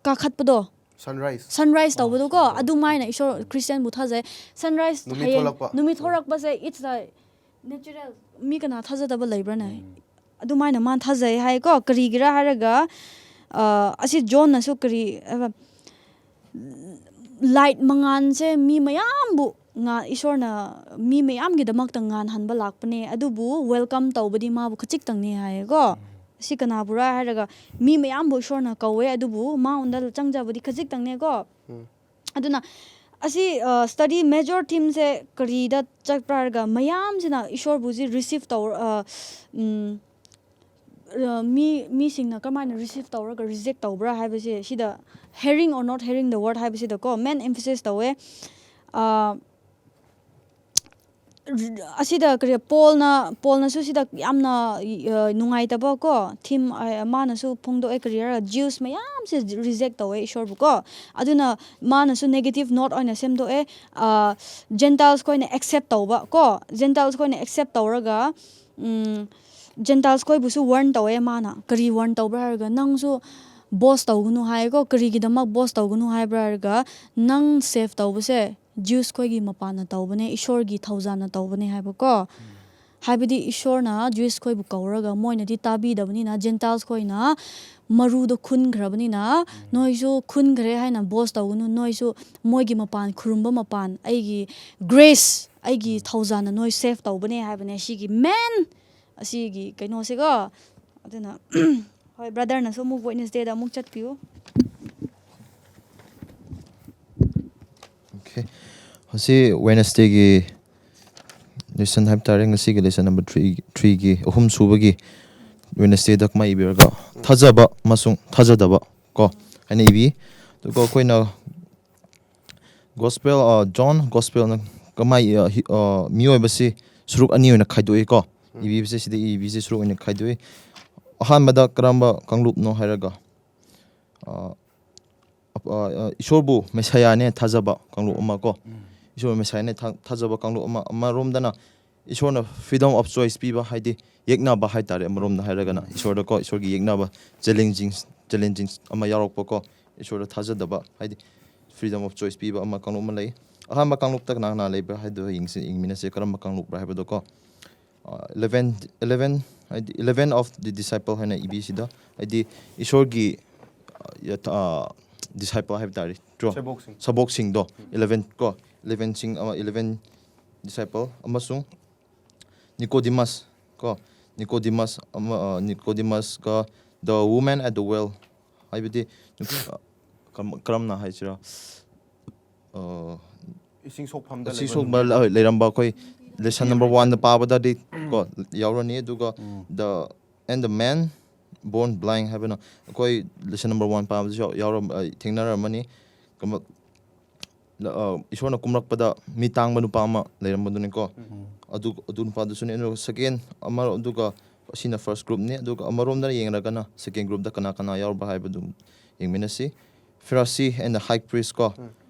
ꯀꯥꯈꯠꯄꯗꯣ, ꯁꯟꯔꯥꯏꯁ꯫ ꯁꯟꯔꯥꯏꯁ ꯇꯧꯕꯗꯣꯀꯣ, ꯑꯗꯨꯃꯥꯏꯅ ꯏꯁꯣꯔ ꯈ꯭ꯔꯤꯁꯇꯤꯌꯥꯟꯕꯨ ꯊꯥꯖꯩ꯫ ꯁꯟꯔꯥꯏꯁ ꯅꯨꯃꯤꯠ ꯍꯌꯦꯡ ꯊꯣꯛꯂꯛꯄ꯫ ꯅꯨꯃꯤꯠ ꯊꯣꯔꯛꯄꯁꯦ, it's a natural, ꯃꯤ ꯀꯅꯥ ꯊꯥꯖꯗꯕ ꯂꯩꯕ꯭ꯔꯥꯅꯦ? ꯑꯗꯨꯃꯥꯏꯅ ꯃꯥ ꯊꯥꯖꯩ ꯍꯥꯏꯀꯣ꯫ ꯀꯔꯤꯒꯤꯔ ꯍꯥꯏꯔꯒ, ꯑ, ꯑꯁꯤ ꯖꯣꯟꯅꯁꯨ ꯀꯔꯤ ꯍꯥꯏꯕ, ꯂꯥꯏꯠ ꯃꯉꯥꯟꯁꯦ ꯃꯤ ꯃꯌꯥꯝꯕꯨ ꯉꯥ- ꯏꯁꯣꯔꯅ ꯃꯤ ꯃꯌꯥꯝꯒꯤꯗꯃꯛꯇ ꯉꯥꯟꯍꯟꯕ ꯂꯥꯛꯄꯅꯦ, ꯑꯗꯨꯕꯨ ꯋꯦꯜꯀꯝ ꯇꯧꯕꯗꯤ ꯃꯥꯕꯨ ꯈꯖꯤꯛꯇꯪꯅꯦ ꯍꯥꯏꯌꯦꯀꯣ꯫ ꯑꯁꯤ ꯀꯅꯥꯕꯨꯔꯥ ꯍꯥꯏꯔꯒ, ꯃꯤ ꯃꯌꯥꯝꯕꯨ ꯏꯁꯣꯔꯅ ꯀꯧꯋꯦ, ꯑꯗꯨꯕꯨ ꯃꯉꯣꯟꯗ ꯆꯪꯖꯕꯗꯤ ꯈꯖꯤꯛꯇꯪꯅꯦꯀꯣ꯫ ꯑꯗꯨꯅ ꯑꯁꯤ ꯁ꯭ꯇꯗꯤ ꯃꯦꯖꯣꯔ ꯊꯤꯝꯁꯦ ꯀꯔꯤꯗ ꯆꯠꯄ꯭ꯔꯥ ꯍꯥꯏꯔꯒ, ꯃꯌꯥꯝꯁꯤꯅ ꯏꯁꯣꯔꯕꯨꯁꯤ ꯔꯤꯁꯤꯞ ꯇꯧꯔ ꯑ, ꯎꯝ, ꯑ, ꯃꯤ ꯃꯤꯁꯤꯡꯅ ꯀꯔꯝꯍꯥꯏꯅ ꯔꯤꯁꯤꯞ ꯇꯧꯔꯒ ꯔꯤꯖꯦꯛ ꯇꯧꯕ꯭ꯔꯥ ꯍꯥꯏꯕꯁꯦ, ꯁꯤꯗ hearing or not hearing the word ꯍꯥꯏꯕꯁꯤꯗꯀꯣ ꯃꯦꯟ ꯑꯦꯝꯐꯦꯁꯤꯁ ꯇꯧꯋꯦ꯫ ꯑ, ꯑꯁꯤꯗ ꯀꯔꯤ, ꯄꯣꯜꯅ ꯄꯣꯜꯅꯁꯨ ꯁꯤꯗ ꯌꯥꯝꯅ ꯑ, ꯅꯨꯡꯉꯥꯏꯇꯕ ꯀꯣ ꯊꯤꯝ, ꯑ, ꯃꯥꯅꯁꯨ ꯐꯣꯡꯗꯣꯛꯑꯦ꯫ ꯀꯔꯤꯔ, ꯖ꯭ꯌꯨꯁ ꯃꯌꯥꯝꯁꯦ ꯔꯤꯖꯦꯛ ꯇꯧꯋꯦ ꯏꯁꯣꯔꯕꯨ ꯀꯣ꯫ ꯑꯗꯨꯅ ꯃꯥꯅꯁꯨ ꯅꯦꯒꯦꯇꯤꯞ ꯅꯣꯠ ꯑꯣꯏꯅ ꯁꯦꯝꯗꯣꯛꯑꯦ꯫ ꯖꯦꯟꯇꯥꯏꯜꯁ ꯈꯣꯏꯅ ꯑꯦꯛꯁꯦꯞ ꯇꯧꯕ ꯀꯣ, ꯖꯦꯟꯇꯥꯏꯜꯁ ꯈꯣꯏꯅ ꯑꯦꯛꯁꯦꯞ ꯇꯧꯔꯒ ꯖꯦꯟꯇꯥꯏꯜꯁ ꯈꯣꯏꯕꯨꯁꯨ ꯋꯥꯔꯟ ꯇꯧꯋꯦ ꯃꯥꯅ꯫ ꯀꯔꯤ ꯋꯥꯔꯟ ꯇꯧꯕ꯭ꯔꯥ ꯍꯥꯏꯔꯒ, ꯅꯪꯁꯨ ꯕꯣꯁ ꯇꯧꯒꯅꯨ ꯍꯥꯏꯀꯣ꯫ ꯀꯔꯤꯒꯤꯗꯃꯛ ꯕꯣꯁ ꯇꯧꯒꯅꯨ ꯍꯥꯏꯕ꯭ꯔꯥ ꯍꯥꯏꯔꯒ, ꯅꯪ ꯁꯦꯞ ꯇꯧꯕꯁꯦ ꯖ꯭ꯌꯨꯁ ꯈꯣꯏꯒꯤ ꯃꯄꯥꯟꯅ ꯇꯧꯕꯅꯦ, ꯏꯁꯣꯔꯒꯤ ꯊꯧꯖꯥꯜꯅ ꯇꯧꯕꯅꯦ ꯍꯥꯏꯕꯀꯣ꯫ ꯍꯥꯏꯕꯗꯤ ꯏꯁꯣꯔꯅ ꯖ꯭ꯌꯨꯁ ꯈꯣꯏꯕꯨ ꯀꯧꯔꯒ ꯃꯣꯏꯅꯗꯤ ꯇꯥꯕꯤꯗꯕꯅꯤꯅ, ꯖꯦꯟꯇꯥꯏꯜꯁ ꯈꯣꯏꯅ ꯃꯔꯨꯗꯣ ꯈꯨꯟꯈ꯭ꯔꯕꯅꯤꯅ, ꯅꯣꯏꯁꯨ ꯈꯨꯟꯈ꯭ꯔꯦ ꯍꯥꯏꯅ ꯕꯣꯁ ꯇꯧꯒꯅꯨ, ꯅꯣꯏꯁꯨ ꯃꯣꯏꯒꯤ ꯃꯄꯥꯟ, ꯈꯨꯔꯨꯝꯕ ꯃꯄꯥꯟ, ꯑꯩꯒꯤ ꯒ꯭ꯔꯦꯁ, ꯑꯩꯒꯤ ꯊꯧꯖꯥꯜꯅ ꯅꯣꯏ ꯁꯦꯞ ꯇꯧꯕꯅꯦ ꯍꯥꯏꯕꯅꯦ ꯁꯤꯒꯤ ꯃꯦꯟ ꯑꯁꯤꯒꯤ ꯀꯩꯅꯣꯁꯦꯀꯣ꯫ ꯑꯗꯨꯅ ꯍꯣꯏ, ꯕ꯭ꯔꯗꯔꯅꯁꯨ ꯑꯃꯨꯛ ꯋꯦꯠꯅꯦꯁꯗꯦꯗ ꯑꯃꯨꯛ ꯆꯠꯄꯤꯌꯨ꯫ Okay. ꯉꯁꯤ ꯋꯦꯅꯁꯗꯦꯒꯤ ꯂꯦꯁꯟ ꯍꯥꯏꯕ ꯇꯥꯔꯦ, ꯉꯁꯤꯒꯤ ꯂꯦꯁꯟ ꯅꯝꯕꯔ ꯊ꯭ꯔꯤ ꯊ꯭ꯔꯤꯒꯤ ꯑꯍꯨꯝ ꯁꯨꯕꯒꯤ ꯋꯦꯅꯁꯗꯦꯗ ꯀꯃꯥꯏꯅ ꯏꯕꯤꯔꯒ, ꯊꯥꯖꯕ ꯑꯃꯁꯨꯡ ꯊꯥꯖꯗꯕ ꯀꯣ ꯍꯥꯏꯅ ꯏꯕꯤ꯫ ꯑꯗꯨꯒ ꯑꯩꯈꯣꯏꯅ ꯒꯣꯁꯄꯦꯜ ꯖꯣꯟ ꯒꯣꯁꯄꯦꯜꯅ ꯀꯃꯥꯏ ꯑ, ꯍꯤ- ꯑ, ꯃꯤꯑꯣꯏꯕꯁꯤ ꯁꯨꯔꯨꯛ ꯑꯅꯤ ꯑꯣꯏꯅ ꯈꯥꯏꯗꯣꯛꯏꯀꯣ꯫ ꯏꯕꯤꯕꯁꯦ ꯁꯤꯗ ꯏꯕꯤꯁꯦ ꯁꯨꯔꯨꯛ ꯑꯣꯏꯅ ꯈꯥꯏꯗꯣꯛꯏ꯫ ꯑꯍꯥꯟꯕꯗ ꯀꯔꯝꯕ ꯀꯥꯡꯂꯨꯞꯅꯣ ꯍꯥꯏꯔꯒ ꯑ, ꯑ, ꯑ, ꯏꯁꯣꯔꯕꯨ ꯃꯦꯁꯥꯌꯥꯅꯦ ꯊꯥꯖꯕ ꯀꯥꯡꯂꯨꯞ ꯑꯃ ꯀꯣ꯫ ꯏꯁꯣꯔ ꯃꯦꯁꯥꯌꯥꯅꯦ ꯊꯥ- ꯊꯥꯖꯕ ꯀꯥꯡꯂꯨꯞ ꯑꯃ꯫ ꯑꯃꯔꯣꯝꯗꯅ ꯏꯁꯣꯔꯅ freedom of choice ꯄꯤꯕ, ꯍꯥꯏꯗꯤ ꯌꯦꯛꯅꯕ ꯍꯥꯏꯇꯥꯔꯦ꯫ ꯑꯃꯔꯣꯝꯗ ꯍꯥꯏꯔꯒꯅ ꯏꯁꯣꯔꯗꯀꯣ, ꯏꯁꯣꯔꯒꯤ ꯌꯦꯛꯅꯕ, ꯆꯦꯂꯦꯟꯖꯤꯡ ꯆꯦꯂꯦꯟꯖꯤꯡ ꯑꯃ ꯌꯥꯎꯔꯛꯄꯀꯣ꯫ ꯏꯁꯣꯔꯗ ꯊꯥꯖꯗꯕ, ꯍꯥꯏꯗꯤ freedom of choice ꯄꯤꯕ ꯑꯃ ꯀꯥꯡꯂꯨꯞ ꯑꯃ ꯂꯩ꯫ ꯑꯍꯥꯟꯕ ꯀꯥꯡꯂꯨꯞꯇ ꯀꯅꯥ ꯀꯅꯥ ꯂꯩꯕ꯭ꯔꯥ ꯍꯥꯏꯗꯣ ꯌꯦꯡꯁꯤ ꯌꯦꯡꯃꯤꯟꯅꯁꯦ, ꯀꯔꯝꯕ ꯀꯥꯡꯂꯨꯞꯔꯥ ꯍꯥꯏꯕꯗꯣꯀꯣ꯫ ꯏꯂꯚꯦꯟ ꯏꯂꯚꯦꯟ ꯍꯥꯏꯗꯤ eleven of the disciple ꯍꯥꯏꯅ ꯏꯕꯤꯁꯤꯗ, ꯍꯥꯏꯗꯤ ꯏꯁꯣꯔꯒꯤ ꯗꯤꯁꯥꯏꯄꯜ ꯍꯥꯏꯕ ꯇꯥꯔꯦ, ꯅꯠꯇ꯭ꯔꯣ? ꯁꯕꯣꯛꯁꯤꯡ꯫ ꯁꯕꯣꯛꯁꯤꯡꯗꯣ ꯏꯂꯚꯦꯟ ꯀꯣ, ꯏꯂꯚꯦꯟꯁꯤꯡ ꯑꯃ, ꯏꯂꯚꯦꯟ ꯗꯤꯁꯥꯏꯄꯜ ꯑꯃꯁꯨꯡ ꯅꯤꯀꯣꯗꯤꯃꯁ ꯀꯣ, ꯅꯤꯀꯣꯗꯤꯃꯁ ꯑꯃ, ꯅꯤꯀꯣꯗꯤꯃꯁꯀ the woman at the well, ꯍꯥꯏꯕꯗꯤ ꯅꯨꯄꯤ, ꯑ, ꯀꯔꯝ- ꯀꯔꯝꯅ ꯍꯥꯏꯁꯤꯔꯥ? ꯑ, ꯏꯁꯤꯡ ꯁꯣꯛꯐꯝꯗ ꯏꯁꯤꯡ ꯂꯩꯕ ꯁꯣꯛꯄ ꯅꯨꯄꯤ꯫ ꯂꯩꯔꯝꯕ ꯑꯩꯈꯣꯏ ꯂꯦꯁꯟ ꯅꯝꯕꯔ ꯋꯥꯟꯗ ꯄꯥꯕꯗꯗꯤ ꯀꯣ ꯌꯥꯎꯔꯅꯤ꯫ ꯑꯗꯨꯒ the and the man born blind ꯍꯥꯏꯕꯅ ꯑꯩꯈꯣꯏ ꯂꯦꯁꯟ ꯅꯝꯕꯔ ꯋꯥꯟ ꯄꯥꯕꯗꯁꯨ ꯌꯥꯎ- ꯌꯥꯎꯔꯝ ꯑ, ꯊꯦꯡꯅꯔꯝꯃꯅꯤ꯫ ꯀꯃ- ꯂ- ꯑ, ꯏꯁꯣꯔꯅ ꯀꯨꯝꯂꯛꯄꯗ ꯃꯤ ꯇꯥꯡꯕ ꯅꯨꯄꯥ ꯑꯃ ꯂꯩꯔꯝꯕꯗꯨꯅꯤꯀꯣ꯫ ꯑꯗꯨ ꯑꯗꯨ ꯅꯨꯄꯥꯗꯨꯁꯨꯅꯦ꯫ ꯑꯗꯨꯒ ꯁꯦꯀꯦꯟ ꯑꯃ, ꯑꯗꯨꯒ ꯑꯁꯤꯅ ꯐꯥꯔꯁ ꯒ꯭ꯔꯨꯞꯅꯤ꯫ ꯑꯗꯨꯒ ꯑꯃꯔꯣꯝꯗ ꯌꯦꯡꯂꯒꯅ ꯁꯦꯀꯦꯟ ꯒ꯭ꯔꯨꯞꯇ ꯀꯅꯥ ꯀꯅꯥ ꯌꯥꯎꯔꯕ ꯍꯥꯏꯕꯗꯨ ꯌꯦꯡꯃꯤꯟꯅꯁꯤ꯫ ꯐꯦꯔꯥꯁꯤ and the high priest ꯀꯣ,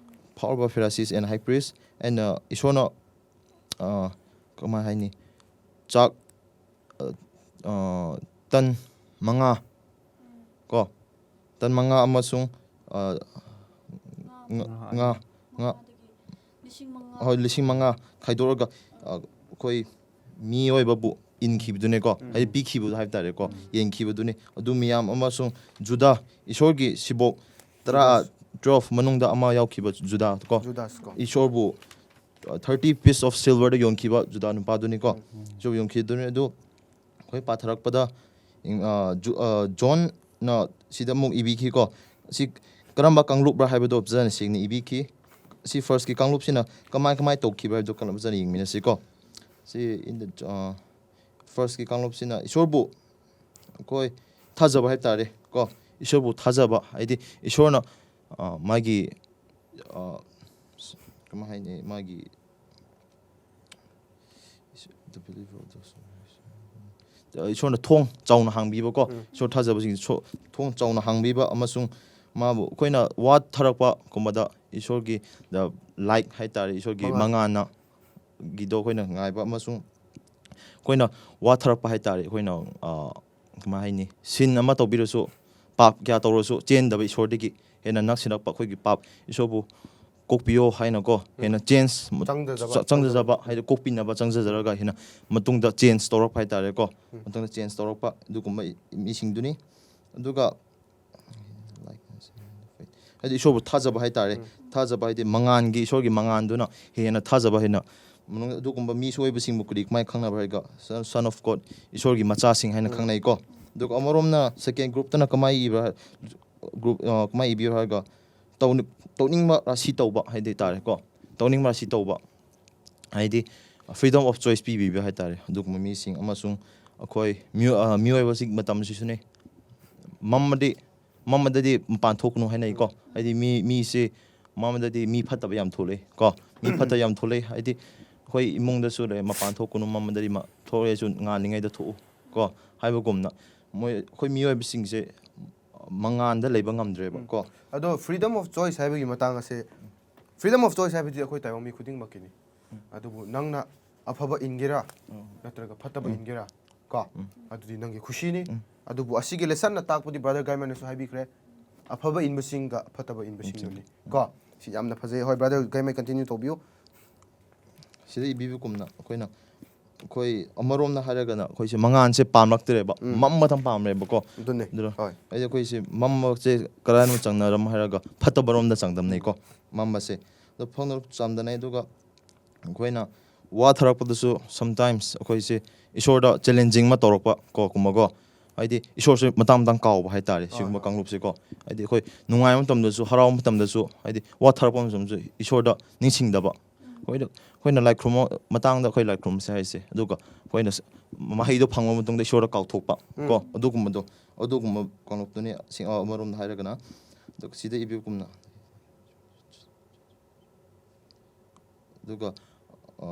ꯐꯥꯎꯔꯕ Pharisees and high priest and, ꯑ, ꯏꯁꯣꯔꯅ, ꯑ, ꯀꯃꯥꯏ ꯍꯥꯏꯅꯤ, ꯆꯥꯛ, ꯑ, ꯑ, ꯇꯟ ꯃꯉꯥ ꯀꯣ, ꯇꯟ ꯃꯉꯥ ꯑꯃꯁꯨꯡ, ꯑ, ꯉ- ꯉꯥ ꯉꯥ ꯃꯉꯥꯗꯒꯤ ꯂꯤꯁꯤꯡ ꯃꯉꯥ ꯍꯣꯏ, ꯂꯤꯁꯤꯡ ꯃꯉꯥ ꯈꯥꯏꯗꯣꯛꯑꯒ, ꯑ, ꯑꯩꯈꯣꯏ ꯃꯤꯑꯣꯏꯕꯕꯨ ꯏꯟꯈꯤꯕꯗꯨꯅꯦꯀꯣ, ꯍꯥꯏꯗꯤ ꯄꯤꯈꯤꯕꯗꯨ ꯍꯥꯏꯕ ꯇꯥꯔꯦꯀꯣ, ꯌꯦꯟꯈꯤꯕꯗꯨꯅꯤ꯫ ꯑꯗꯨ ꯃꯤꯌꯥꯝ ꯑꯃꯁꯨꯡ ꯖꯨꯗꯥ, ꯏꯁꯣꯔꯒꯤ ꯁꯤꯕꯣꯛ ꯇꯔꯥ, ꯇ꯭ꯋꯦꯜꯐ ꯃꯅꯨꯡꯗ ꯑꯃ ꯌꯥꯎꯈꯤꯕ ꯖꯨꯗꯥ ꯀꯣ, ꯖꯨꯗꯥꯁ ꯀꯣ꯫ ꯏꯁꯣꯔꯕꯨ ꯊꯥꯔꯇꯤ ꯄꯤꯁ ꯑꯣꯐ ꯁꯤꯜꯚꯔꯗ ꯌꯣꯟꯈꯤꯕ ꯖꯨꯗꯥ ꯅꯨꯄꯥꯗꯨꯅꯤꯀꯣ꯫ ꯏꯁꯣꯔꯕꯨ ꯌꯣꯟꯈꯤꯕꯗꯨꯅꯤ꯫ ꯑꯗꯨ ꯑꯩꯈꯣꯏ ꯄꯥꯊꯔꯛꯄꯗ, ꯏꯪ- ꯑ, ꯖꯨ- ꯑ, ꯖꯣꯟꯅ ꯁꯤꯗ ꯑꯃꯨꯛ ꯏꯕꯤꯈꯤꯀꯣ꯫ ꯁꯤ ꯀꯔꯝꯕ ꯀꯥꯡꯂꯨꯞꯔ ꯍꯥꯏꯕꯗꯣ ꯐꯖꯅ ꯁꯦꯡꯅ ꯏꯕꯤꯈꯤ꯫ ꯁꯤ ꯐꯥꯔꯁꯀꯤ ꯀꯥꯡꯂꯨꯞꯁꯤꯅ ꯀꯃꯥꯏ ꯀꯃꯥꯏ ꯇꯧꯈꯤꯕ꯭ꯔꯥ ꯍꯥꯏꯕꯗꯣ ꯀꯟꯅ ꯐꯖꯅ ꯌꯦꯡꯃꯤꯟꯅꯁꯤꯀꯣ꯫ ꯁꯤ in the, ꯑ, ꯐꯥꯔꯁꯀꯤ ꯀꯥꯡꯂꯨꯞꯁꯤꯅ ꯏꯁꯣꯔꯕꯨ ꯑꯩꯈꯣꯏ ꯊꯥꯖꯕ ꯍꯥꯏꯕ ꯇꯥꯔꯦ ꯀꯣ꯫ ꯏꯁꯣꯔꯕꯨ ꯊꯥꯖꯕ ꯍꯥꯏꯗꯤ ꯏꯁꯣꯔꯅ, ꯑ, ꯃꯥꯒꯤ, ꯑ, ꯀꯃꯥꯏ ꯍꯥꯏꯅꯤ, ꯃꯥꯒꯤ ꯏꯁꯣꯔꯅ ꯊꯣꯡ ꯆꯥꯎꯅ ꯍꯥꯡꯕꯤꯕꯀꯣ, ꯎꯝ꯫ ꯏꯁꯣꯔ ꯊꯥꯖꯕꯁꯤꯡ ꯁꯣ-, ꯊꯣꯡ ꯆꯥꯎꯅ ꯍꯥꯡꯕꯤꯕ, ꯑꯃꯁꯨꯡ ꯃꯥꯕꯨ ꯑꯩꯈꯣꯏꯅ ꯋꯥꯊꯔꯛꯄꯒꯨꯝꯕꯗ ꯏꯁꯣꯔꯒꯤ the light ꯍꯥꯏꯇꯥꯔꯦ, ꯏꯁꯣꯔꯒꯤ ꯃꯉꯥꯜ꯫ ꯃꯉꯥꯜꯅ ꯒꯤꯗꯣ ꯑꯩꯈꯣꯏꯅ ꯉꯥꯏꯕ, ꯑꯃꯁꯨꯡ ꯑꯩꯈꯣꯏꯅ ꯋꯥꯊꯔꯛꯄ ꯍꯥꯏꯇꯥꯔꯦ, ꯑꯩꯈꯣꯏꯅ, ꯑ, ꯀꯃꯥꯏ ꯍꯥꯏꯅꯤ, ꯁꯤꯟ ꯑꯃ ꯇꯧꯕꯤꯔꯁꯨ, ꯄꯥꯞ ꯀꯌꯥ ꯇꯧꯔꯁꯨ ꯆꯦꯟꯗꯕ ꯏꯁꯣꯔꯗꯒꯤ ꯍꯦꯟꯅ ꯅꯛꯁꯤꯜꯂꯛꯄ, ꯑꯩꯈꯣꯏꯒꯤ ꯄꯥꯞ, ꯏꯁꯣꯔꯕꯨ ꯀꯣꯛꯄꯤꯌꯣ ꯍꯥꯏꯅꯀꯣ, ꯎꯝ꯫ ꯍꯦꯟꯅ change ꯆꯪꯖꯖꯕ, ꯆ-, ꯆꯪꯖꯖꯕ, ꯆꯪꯖꯖꯕ꯫ ꯍꯥꯏꯗꯤ ꯀꯣꯛꯄꯤꯅꯕ ꯆꯪꯖꯖꯔꯒ ꯍꯦꯟꯅ ꯃꯇꯨꯡꯗ change ꯇꯧꯔꯛꯄ ꯍꯥꯏꯇꯥꯔꯦꯀꯣ, ꯎꯝ꯫ ꯃꯇꯨꯡꯗ change ꯇꯧꯔꯛꯄ ꯑꯗꯨꯒꯨꯝꯕ ꯃꯤꯁꯤꯡꯗꯨꯅꯤ꯫ ꯑꯗꯨꯒ ꯍꯥꯏꯗꯤ ꯏꯁꯣꯔꯕꯨ ꯊꯥꯖꯕ ꯍꯥꯏꯇꯥꯔꯦ꯫ ꯎꯝ꯫ ꯊꯥꯖꯕ ꯍꯥꯏꯗꯤ ꯃꯉꯥꯟꯒꯤ, ꯏꯁꯣꯔꯒꯤ ꯃꯉꯥꯟꯗꯨꯅ ꯍꯦꯟꯅ ꯊꯥꯖꯕ ꯍꯦꯟꯅ ꯃꯅꯨꯡ-, ꯑꯗꯨꯒꯨꯝꯕ ꯃꯤꯁꯨ ꯑꯣꯏꯕꯁꯤꯡꯕꯨ ꯀꯔꯤ ꯀꯃꯥꯏꯅ ꯈꯪꯅꯕ ꯍꯥꯏꯔꯒ, Son, Son of God, ꯏꯁꯣꯔꯒꯤ ꯃꯆꯥꯁꯤꯡ ꯍꯥꯏꯅ ꯎꯝ꯫ ꯈꯪꯅꯩꯀꯣ꯫ ꯑꯗꯨꯒ ꯑꯃꯔꯣꯝꯅ second groupꯇꯅ ꯀꯃꯥꯏꯅ ꯏꯕ꯭ꯔꯥ, group, ꯑ, ꯀꯃꯥꯏꯅ ꯏꯕꯤꯕ꯭ꯔꯥ ꯍꯥꯏꯔꯒ, ꯇꯧꯅꯤ-, ꯇꯧꯅꯤꯡꯕ ꯔꯥꯁꯤ ꯇꯧꯕ ꯍꯥꯏꯗꯤ ꯇꯥꯔꯦꯀꯣ꯫ ꯇꯧꯅꯤꯡꯕ ꯔꯥꯁꯤ ꯇꯧꯕ ꯍꯥꯏꯗꯤ freedom of choice ꯄꯤꯕꯤꯕ ꯍꯥꯏꯇꯥꯔꯦ꯫ ꯑꯗꯨꯒꯨꯝꯕ ꯃꯤꯁꯤꯡ ꯑꯃꯁꯨꯡ ꯑꯩꯈꯣꯏ ꯃꯤꯑꯣ-, ꯑ, ꯃꯤꯑꯣꯏꯕꯁꯤꯡ ꯃꯇꯝꯁꯤꯁꯨꯅꯤ꯫ ꯃꯝꯃꯗꯤ, ꯃꯝꯃꯗꯗꯤ ꯃꯄꯥꯟ ꯊꯣꯛꯀꯅꯨ ꯍꯥꯏꯅꯩꯀꯣ꯫ ꯍꯥꯏꯗꯤ ꯃꯤ, ꯃꯤꯁꯦ ꯃꯝꯃꯗꯗꯤ ꯃꯤ ꯐꯠꯇꯕ ꯌꯥꯝ ꯊꯣꯛꯂꯛꯑꯦ ꯀꯣ꯫ ꯃꯤ ꯐꯠꯇꯕ ꯌꯥꯝ ꯊꯣꯛꯂꯛꯑꯦ꯫ ꯍꯥꯏꯗꯤ ꯑꯩꯈꯣꯏ ꯏꯃꯨꯡꯗꯁꯨ ꯂꯩ, ꯃꯄꯥꯟ ꯊꯣꯛꯀꯅꯨ, ꯃꯝꯃꯗꯗꯤ ꯃ-, ꯊꯣꯛꯂꯛꯑꯁꯨ ꯉꯥꯜꯂꯤꯉꯩꯗ ꯊꯣꯛꯎ ꯀꯣ꯫ ꯍꯥꯏꯕꯒꯨꯝꯅ ꯃꯣꯏ, ꯑꯩꯈꯣꯏ ꯃꯤꯑꯣꯏꯕꯁꯤꯡꯁꯦ ꯃꯉꯥꯟꯗ ꯂꯩꯕ ꯉꯝꯗ꯭ꯔꯦꯕ ꯎꯝ꯫ ꯀꯣ꯫ ꯑꯗꯣ freedom of choice ꯍꯥꯏꯕꯒꯤ ꯃꯇꯥꯡ ꯑꯁꯦ, freedom of choice ꯍꯥꯏꯕꯗꯤ ꯑꯩꯈꯣꯏ ꯇꯥꯏꯕꯪ ꯃꯤ ꯈꯨꯗꯤꯡꯃꯛꯀꯤꯅꯤ꯫ ꯎꯝ꯫ ꯑꯗꯨꯕꯨ ꯅꯪꯅ ꯑꯐꯕ ꯏꯟꯒꯦꯔꯥ, ꯎꯝ꯫ ꯅꯠꯇ꯭ꯔꯒ ꯐꯠꯇꯕ ꯎꯝ꯫ ꯏꯟꯒꯦꯔꯥ ꯀꯣ, ꯎꯝ꯫ ꯑꯗꯨꯗꯤ ꯅꯪꯒꯤ ꯈꯨꯁꯤꯅꯤ꯫ ꯎꯝ꯫ ꯑꯗꯨꯕꯨ ꯑꯁꯤꯒꯤ lessonꯅ ꯇꯥꯛꯄꯗꯤ brother ꯒꯥꯏꯃꯟꯅꯁꯨ ꯍꯥꯏꯕꯤꯈ꯭ꯔꯦ, ꯑꯐꯕ ꯏꯟꯕꯁꯤꯡꯒ ꯐꯠꯇꯕ ꯏꯟꯕꯁꯤꯡꯗꯨꯅꯤ ꯎꯝ꯫ ꯀꯣ꯫ ꯁꯤ ꯌꯥꯝꯅ ꯐꯖꯩ꯫ ꯍꯣꯏ, brother ꯒꯥꯏꯃꯟ continue ꯇꯧꯕꯤꯌꯨ꯫ ꯁꯤꯗ ꯏꯕꯤꯕꯒꯨꯝꯅ ꯑꯩꯈꯣꯏꯅ, ꯑꯩꯈꯣꯏ ꯑꯃꯔꯣꯝꯗ ꯍꯥꯏꯔꯒꯅ ꯑꯩꯈꯣꯏꯁꯦ ꯃꯉꯥꯟꯁꯦ ꯄꯥꯝꯂꯛꯇ꯭ꯔꯦꯕ, ꯎꯝ꯫ ꯃꯝꯕꯇꯪ ꯄꯥꯝꯔꯦꯕꯀꯣ꯫ ꯑꯗꯨꯅꯦ꯫ ꯑꯗꯨꯅ ꯍꯣꯏ꯫ ꯍꯥꯏꯗꯤ ꯑꯩꯈꯣꯏꯁꯦ ꯃꯝꯕꯁꯦ ꯀꯗꯥꯏꯅꯣ ꯆꯪꯅꯔꯝ ꯍꯥꯏꯔꯒ ꯐꯠꯇꯕꯔꯣꯝꯗ ꯆꯪꯗꯝꯅꯩꯀꯣ, ꯃꯝꯕꯁꯦ꯫ ꯑꯗꯣ ꯐꯪꯅ ꯆꯥꯝꯗꯅꯩ꯫ ꯑꯗꯨꯒ ꯑꯩꯈꯣꯏꯅ ꯋꯥꯊꯔꯛꯄꯗꯁꯨ sometimes ꯑꯩꯈꯣꯏꯁꯦ ꯏꯁꯣꯔꯗ challenging ꯑꯃ ꯇꯧꯔꯛꯄ ꯀꯣ, ꯀꯨꯝꯕꯀꯣ꯫ ꯍꯥꯏꯗꯤ ꯏꯁꯣꯔꯁꯦ ꯃꯇꯥꯡ ꯃꯇꯥꯡ ꯀꯥꯎꯕ ꯍꯥꯏꯇꯥꯔꯦ, ꯍꯣꯏ, ꯁꯤꯒꯨꯝꯕ ꯍꯣꯏ꯫ ꯀꯥꯡꯂꯨꯞꯁꯦꯀꯣ꯫ ꯍꯥꯏꯗꯤ ꯑꯩꯈꯣꯏ ꯅꯨꯡꯉꯥꯏꯕ ꯃꯇꯝꯗꯁꯨ, ꯍꯔꯥꯎꯕ ꯃꯇꯝꯗꯁꯨ, ꯍꯥꯏꯗꯤ ꯋꯥꯊꯔꯛꯄ ꯃꯇꯝꯗꯁꯨ ꯏꯁꯣꯔꯗ ꯅꯤꯡꯁꯤꯡꯗꯕ꯫ ꯑꯩꯈꯣꯏꯅ, ꯑꯩꯈꯣꯏꯅ ꯂꯥꯏ ꯈꯨꯔꯨꯝꯕ ꯃꯇꯥꯡꯗ ꯑꯩꯈꯣꯏ ꯂꯥꯏ ꯈꯨꯔꯨꯝꯕꯁꯦ ꯍꯥꯏꯁꯦ, ꯑꯗꯨꯒ ꯑꯩꯈꯣꯏꯅ ꯁ-, ꯃꯍꯩꯗꯣ ꯐꯪꯉꯕ ꯃꯇꯨꯡꯗ ꯏꯁꯣꯔꯗ ꯀꯥꯎꯊꯣꯛꯄ ꯎꯝ꯫ ꯀꯣ, ꯑꯗꯨꯒꯨꯝꯕꯗꯣ, ꯑꯗꯨꯒꯨꯝꯕ ꯀꯥꯡꯂꯨꯞꯇꯨꯅꯤ꯫ ꯑꯁꯤ-, ꯑꯃꯔꯣꯝꯗ ꯍꯥꯏꯔꯒꯅ, ꯑꯗꯨꯒ ꯁꯤꯗ ꯏꯕꯤꯕꯒꯨꯝꯅ ꯑꯗꯨꯒ ꯑ,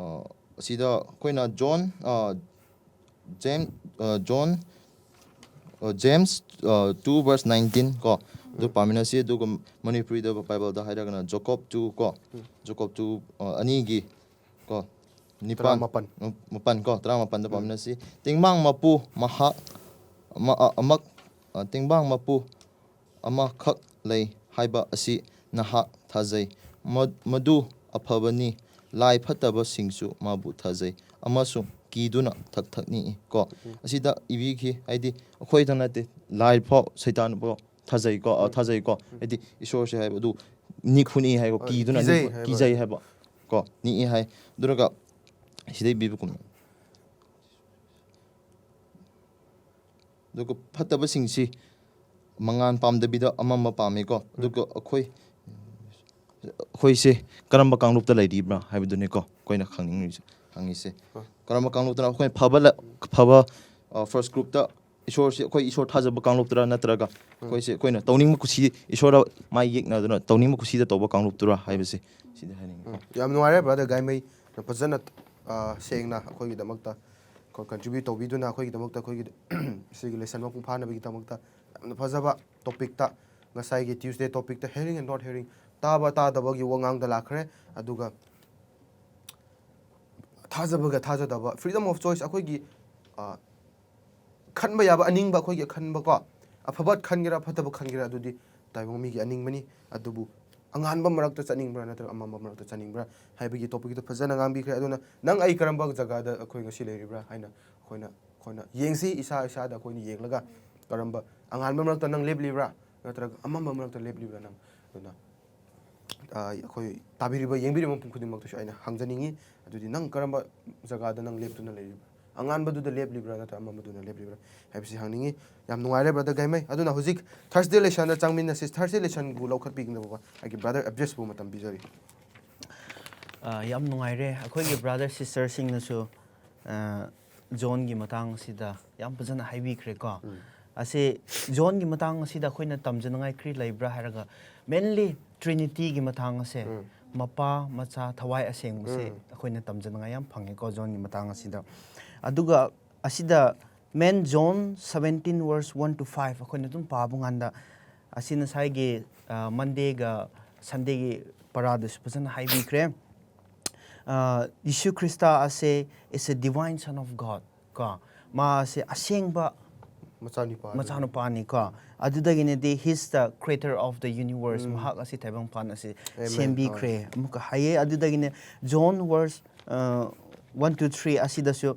ꯑꯁꯤꯗ ꯑꯩꯈꯣꯏꯅ John, ꯑ, James, ꯑ, John, ꯑ, James, ꯑ, two verse nineteen ꯀꯣ, ꯑꯗꯨ ꯄꯥꯃꯤꯟꯅꯁꯤ꯫ ꯑꯗꯨꯒ ꯃꯅꯤꯄꯨꯔꯤꯗ Bible ꯗ ꯍꯥꯏꯔꯒꯅ Jacob two ꯀꯣ, Jacob two, ꯑ, ꯑꯅꯤꯒꯤ ꯀꯣ, ꯅꯤꯄꯥꯟ, ꯇꯔꯥꯃꯥꯄꯟ꯫ ꯎꯝ, ꯃꯥꯄꯟ ꯀꯣ, ꯇꯔꯥꯃꯥꯄꯟꯗ ꯄꯥꯃꯤꯟꯅꯁꯤ꯫ "ꯇꯦꯡꯕꯥꯡ ꯃꯄꯨ ꯃꯍꯥꯛ ꯑꯃ-, ꯑ-, ꯑꯃꯛ-, ꯑ, ꯇꯦꯡꯕꯥꯡ ꯃꯄꯨ ꯑꯃꯈꯛ ꯂꯩ ꯍꯥꯏꯕ ꯑꯁꯤ ꯅꯍꯥꯛ ꯊꯥꯖꯩ꯫ ꯃ-, ꯃꯗꯨ ꯑꯐꯕꯅꯤ꯫ ꯂꯥꯏ ꯐꯠꯇꯕꯁꯤꯡꯁꯨ ꯃꯥꯕꯨ ꯊꯥꯖꯩ ꯑꯃꯁꯨꯡ ꯀꯤꯗꯨꯅ ꯊꯛ ꯊꯛ ꯅꯤꯛꯏ" ꯀꯣ꯫ ꯑꯁꯤꯗ ꯏꯕꯤꯈꯤ, ꯍꯥꯏꯗꯤ ꯑꯩꯈꯣꯏꯗ ꯅꯠꯇꯦ, ꯂꯥꯏ ꯐꯥꯎ, ꯁꯩꯇꯥꯟ ꯐꯥꯎ ꯊꯥꯖꯩꯀꯣ, ꯑ, ꯊꯥꯖꯩꯀꯣ꯫ ꯍꯥꯏꯗꯤ ꯏꯁꯣꯔꯁꯦ ꯍꯥꯏꯕ ꯑꯗꯨ ꯅꯤꯛ ꯍꯨꯅꯤꯛꯏ ꯍꯥꯏꯕ, ꯑ, ꯀꯤꯗꯨꯅ ꯀꯤꯖꯩ ꯅꯤꯛ-, ꯍꯥꯏꯕ꯫ ꯀꯤꯖꯩ ꯍꯥꯏꯕ ꯀꯣ, ꯅꯤꯛꯏ ꯍꯥꯏ꯫ ꯑꯗꯨꯒ ꯁꯤꯗꯩ ꯄꯤꯕꯒꯨꯝꯅ꯫ ꯑꯗꯨꯒ ꯐꯠꯇꯕꯁꯤꯡꯁꯤ ꯃꯉꯥꯟ ꯄꯥꯝꯗꯕꯤꯗ ꯑꯃꯝꯕ ꯄꯥꯝꯃꯤꯀꯣ꯫ ꯑꯗꯨꯒ ꯑꯩꯈꯣꯏ, ꯑꯩꯈꯣꯏꯁꯦ ꯀꯔꯝꯕ ꯀꯥꯡꯂꯨꯞꯇ ꯂꯩꯔꯤꯕ꯭ꯔꯥ ꯍꯥꯏꯕꯗꯨꯅꯤꯀꯣ ꯑꯩꯈꯣꯏꯅ ꯈꯪꯅꯤꯡꯉꯤꯁꯦ, ꯍꯪꯉꯤꯁꯦ꯫ ꯍꯣꯏ꯫ ꯀꯔꯝꯕ ꯀꯥꯡꯂꯨꯞꯇꯅ ꯑꯩꯈꯣꯏꯅ ꯐꯕ ꯂ-, ꯐꯕ, ꯑ, first group ꯇ ꯏꯁꯣꯔꯁꯤ, ꯑꯩꯈꯣꯏ ꯏꯁꯣꯔ ꯊꯥꯖꯕ ꯀꯥꯡꯂꯨꯞꯇꯔꯥ, ꯅꯠꯇ꯭ꯔꯒ ꯑꯩꯈꯣꯏꯁꯦ, ꯑꯩꯈꯣꯏꯅ ꯇꯧꯅꯤꯡꯕ ꯀꯨꯁꯤ, ꯏꯁꯣꯔꯗ ꯃꯥꯏ ꯌꯦꯛꯅꯗꯨꯅ ꯇꯧꯅꯤꯡꯕ ꯀꯨꯁꯤꯗ ꯇꯧꯕ ꯀꯥꯡꯂꯨꯞꯇꯨꯔꯥ ꯍꯥꯏꯕꯁꯦ ꯁꯤꯗ ꯍꯥꯏꯅꯤꯡꯉꯤ꯫ ꯎꯝ, ꯌꯥꯝ ꯅꯨꯡꯉꯥꯏꯔꯦ brother ꯒꯥꯏꯃꯩ, ꯐꯖꯅ, ꯑ, ꯁꯦꯡꯅ ꯑꯩꯈꯣꯏꯒꯤꯗꯃꯛꯇ contribute ꯇꯧꯕꯤꯗꯨꯅ ꯑꯩꯈꯣꯏꯒꯤꯗꯃꯛꯇ, ꯑꯩꯈꯣꯏꯒꯤ ꯁꯤꯒꯤ lesson ꯃꯄꯨꯡ ꯐꯥꯅꯕꯒꯤꯗꯃꯛꯇ ꯌꯥꯝꯅ ꯐꯖꯕ topic ꯇ, ꯉꯁꯥꯏꯒꯤ Tuesday topic ꯇ hearing and not hearing, ꯇꯥꯕ ꯇꯥꯗꯕꯒꯤ ꯋꯥꯉꯥꯡꯗ ꯂꯥꯛꯈ꯭ꯔꯦ꯫ ꯑꯗꯨꯒ ꯊꯥꯖꯕꯒ ꯊꯥꯖꯗꯕ, freedom of choice, ꯑꯩꯈꯣꯏꯒꯤ, ꯑ, ꯈꯟꯕ ꯌꯥꯕ ꯑꯅꯤꯡꯕ, ꯑꯩꯈꯣꯏꯒꯤ ꯑꯈꯟꯕ ꯀꯣ, ꯑꯐꯕ ꯈꯟꯒꯦꯔꯥ ꯐꯠꯇꯕ ꯈꯟꯒꯦꯔꯥ, ꯑꯗꯨꯗꯤ ꯇꯥꯏꯕꯪ ꯃꯤꯒꯤ ꯑꯅꯤꯡꯕꯅꯤ꯫ ꯑꯗꯨꯕꯨ ꯑꯉꯥꯟꯕ ꯃꯔꯛꯇ ꯆꯠꯅꯤꯡꯕ꯭ꯔꯥ ꯅꯠꯇ꯭ꯔꯒ ꯑꯃꯝꯕ ꯃꯔꯛꯇ ꯆꯠꯅꯤꯡꯕ꯭ꯔꯥ ꯍꯥꯏꯕꯒꯤ topic ꯇꯣ ꯐꯖꯅ ꯉꯥꯡꯕꯤꯈ꯭ꯔꯦ꯫ ꯑꯗꯨꯅ ꯅꯪ ꯑꯩ ꯀꯔꯝꯕ ꯖꯒꯥꯗ ꯑꯩꯈꯣꯏ ꯉꯁꯤ ꯂꯩꯔꯤꯕ꯭ꯔꯥ ꯍꯥꯏꯅ ꯑꯩꯈꯣꯏꯅ, ꯑꯩꯈꯣꯏꯅ ꯌꯦꯡꯁꯤ, ꯏꯁꯥ ꯏꯁꯥꯗ ꯑꯩꯈꯣꯏꯅ ꯌꯦꯡꯂꯒ ꯀꯔꯝꯕ ꯑꯉꯥꯟꯕ ꯃꯔꯛꯇ ꯅꯪ ꯂꯦꯞꯂꯤꯕ꯭ꯔꯥ ꯅꯠꯇ꯭ꯔꯒ ꯑꯃꯝꯕ ꯃꯔꯛꯇ ꯂꯦꯞꯂꯤꯕ꯭ꯔꯥ ꯅꯪ? ꯑꯗꯨꯅ ꯑ, ꯑꯩꯈꯣꯏ ꯇꯥꯕꯤꯔꯤꯕ, ꯌꯦꯡꯕꯤꯔꯤꯕ ꯃꯐꯝ ꯈꯨꯗꯤꯡꯃꯛꯇꯁꯨ ꯑꯩꯅ ꯍꯪꯖꯅꯤꯡꯉꯤ꯫ ꯑꯗꯨꯗꯤ ꯅꯪ ꯀꯔꯝꯕ ꯖꯒꯥꯗ ꯅꯪ ꯂꯦꯞꯇꯨꯅ ꯂꯩꯔꯤꯕ꯭ꯔꯥ? ꯑꯉꯥꯟꯕꯗꯨꯗ ꯂꯦꯞꯂꯤꯕ꯭ꯔꯥ ꯅꯠꯇ꯭ꯔꯒ ꯑꯃꯝꯕꯗꯨꯅ ꯂꯦꯞꯂꯤꯕ꯭ꯔꯥ ꯍꯥꯏꯕꯁꯤ ꯍꯪꯅꯤꯡꯉꯤ꯫ ꯌꯥꯝ ꯅꯨꯡꯉꯥꯏꯔꯦ brother ꯒꯥꯏꯃꯩ꯫ ꯑꯗꯨꯅ ꯍꯧꯖꯤꯛ Thursday lesson ꯗ ꯆꯪꯃꯤꯟꯅꯁꯤ꯫ Thursday lesson ꯕꯨ ꯂꯧꯈꯠꯄꯤꯒꯗꯕ ꯑꯩꯒꯤ brother ꯑꯕꯖꯦꯁꯄꯨ ꯃꯇꯝ ꯄꯤꯖꯔꯤ꯫ ꯑ, ꯌꯥꯝ ꯅꯨꯡꯉꯥꯏꯔꯦ꯫ ꯑꯩꯈꯣꯏꯒꯤ brother sister ꯁꯤꯡꯅꯁꯨ, ꯑ, John ꯒꯤ ꯃꯇꯥꯡ ꯑꯁꯤꯗ ꯌꯥꯝ ꯐꯖꯅ ꯍꯥꯏꯕꯤꯈ꯭ꯔꯦꯀꯣ꯫ ꯑꯁꯤ John ꯒꯤ ꯃꯇꯥꯡ ꯑꯁꯤꯗ ꯑꯩꯈꯣꯏꯅ ꯇꯝꯖꯅꯤꯡꯉꯥꯏ ꯀꯔꯤ ꯂꯩꯕ꯭ꯔꯥ ꯍꯥꯏꯔꯒ, mainly Trinity ꯒꯤ ꯃꯇꯥꯡ ꯑꯁꯦ, ꯃꯄꯥ, ꯃꯆꯥ, ꯊꯋꯥꯏ ꯑꯁꯦꯡꯕꯁꯦ ꯑꯩꯈꯣꯏꯅ ꯇꯝꯖꯅꯤꯡꯉꯥꯏ ꯌꯥꯝ ꯐꯪꯉꯦꯀꯣ, ꯖꯣꯟꯒꯤ ꯃꯇꯥꯡ ꯑꯁꯤꯗ꯫ ꯑꯗꯨꯒ ꯑꯁꯤꯗ main John seventeen verse one to five ꯑꯩꯈꯣꯏꯅ ꯑꯗꯨꯝ ꯄꯥꯕ ꯀꯥꯟꯗ, ꯑꯁꯤ ꯉꯁꯥꯏꯒꯤ, ꯑ, Mondayꯒ Sundayꯒꯤ ꯄꯔꯥꯗꯁꯨ ꯐꯖꯅ ꯍꯥꯏꯕꯤꯈ꯭ꯔꯦ꯫ ꯑ, ꯌꯤꯁꯨ ꯈ꯭ꯔꯤꯁꯇ ꯑꯁꯦ is a divine Son of God, ꯀꯣ꯫ ꯃꯥ ꯑꯁꯦ ꯑꯁꯦꯡꯕ ꯃꯆꯥꯅꯨꯄꯥ꯫ ꯃꯆꯥꯅꯨꯄꯥꯅꯤ, ꯀꯣ꯫ ꯑꯗꯨꯗꯒꯤꯅꯗꯤ he's the creator of the universe, ꯃꯍꯥꯛ ꯑꯁꯤ ꯇꯥꯏꯕꯪꯄꯥꯟ ꯑꯁꯤ ꯁꯦꯝꯕꯤꯈ꯭ꯔꯦ꯫ ꯑꯃꯨꯛꯀ ꯍꯥꯏꯌꯦ꯫ ꯑꯗꯨꯗꯒꯤꯅꯦ John verse, ꯑ, one to three ꯑꯁꯤꯗꯁꯨ,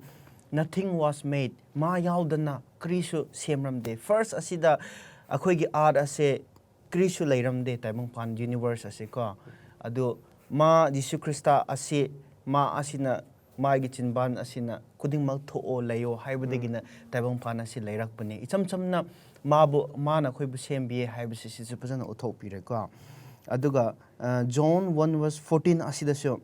"Nothing was made", ꯃꯥ ꯌꯥꯎꯗꯅ ꯀꯔꯤꯁꯨ ꯁꯦꯝꯔꯝꯗꯦ꯫ First ꯑꯁꯤꯗ ꯑꯩꯈꯣꯏꯒꯤ earth ꯑꯁꯦ ꯀꯔꯤꯁꯨ ꯂꯩꯔꯝꯗꯦ, ꯇꯥꯏꯕꯪꯄꯥꯟ universe ꯑꯁꯤ, ꯀꯣ꯫ ꯑꯗꯨ ꯃꯥ ꯖꯤꯁꯨ ꯈ꯭ꯔꯤꯁꯇ ꯑꯁꯤ, ꯃꯥ ꯑꯁꯤꯅ, ꯃꯥꯒꯤ ꯆꯤꯟꯕꯥꯟ ꯑꯁꯤꯅ ꯈꯨꯗꯤꯡꯃꯛ ꯊꯣꯛꯑꯣ, ꯂꯩꯌꯣ ꯍꯥꯏꯕꯗꯒꯤꯅ ꯇꯥꯏꯕꯪꯄꯥꯟ ꯑꯁꯤ ꯂꯩꯔꯛꯄꯅꯦ꯫ ꯏꯆꯝ ꯆꯝꯅ ꯃꯥꯕꯨ, ꯃꯥꯅ ꯑꯩꯈꯣꯏꯕꯨ ꯁꯦꯝꯕꯤꯌꯦ ꯍꯥꯏꯕꯁꯤ ꯁꯤꯁꯨ ꯐꯖꯅ ꯎꯠꯊꯣꯛꯄꯤꯔꯦꯀꯣ꯫ ꯑꯗꯨꯒ, ꯑ, John one verse fourteen ꯑꯁꯤꯗꯁꯨ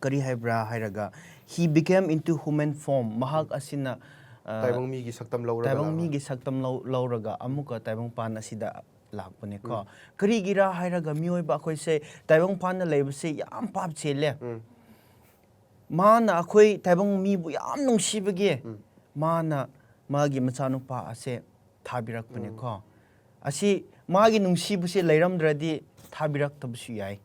ꯀꯔꯤ ꯍꯥꯏꯕ꯭ꯔꯥ ꯍꯥꯏꯔꯒ, "He became into human form", ꯃꯍꯥꯛ ꯑꯁꯤꯅ, ꯑ, ꯇꯥꯏꯕꯪ ꯃꯤꯒꯤ ꯁꯛꯇꯝ ꯂꯧꯔꯒ ꯇꯥꯏꯕꯪ ꯂꯥꯛꯑꯕ꯫ ꯃꯤꯒꯤ ꯁꯛꯇꯝ ꯂꯧ-, ꯂꯧꯔꯒ ꯑꯃꯨꯛꯀ ꯇꯥꯏꯕꯪꯄꯥꯟ ꯑꯁꯤꯗ ꯂꯥꯛꯄꯅꯦꯀꯣ꯫ ꯀꯔꯤꯒꯤꯔꯥ ꯍꯥꯏꯔꯒ ꯃꯤꯑꯣꯏꯕ ꯑꯩꯈꯣꯏꯁꯦ ꯇꯥꯏꯕꯪꯄꯥꯟꯗ ꯂꯩꯕꯁꯦ ꯌꯥꯝ ꯄꯥꯞ ꯆꯦꯜꯂꯦ꯫ ꯃꯥꯅ ꯑꯩꯈꯣꯏ ꯇꯥꯏꯕꯪ ꯃꯤꯕꯨ ꯌꯥꯝ ꯅꯨꯡꯁꯤꯕꯒꯤ ꯃꯥꯅ ꯃꯥꯒꯤ ꯃꯆꯥꯅꯨꯄꯥ ꯑꯁꯦ ꯊꯥꯕꯤꯔꯛꯄꯅꯦꯀꯣ꯫ ꯑꯁꯤ ꯃꯥꯒꯤ ꯅꯨꯡꯁꯤꯕꯁꯦ ꯂꯩꯔꯝꯗ꯭ꯔꯗꯤ ꯊꯥꯕꯤꯔꯛꯇꯕꯁꯨ ꯌꯥꯏ꯫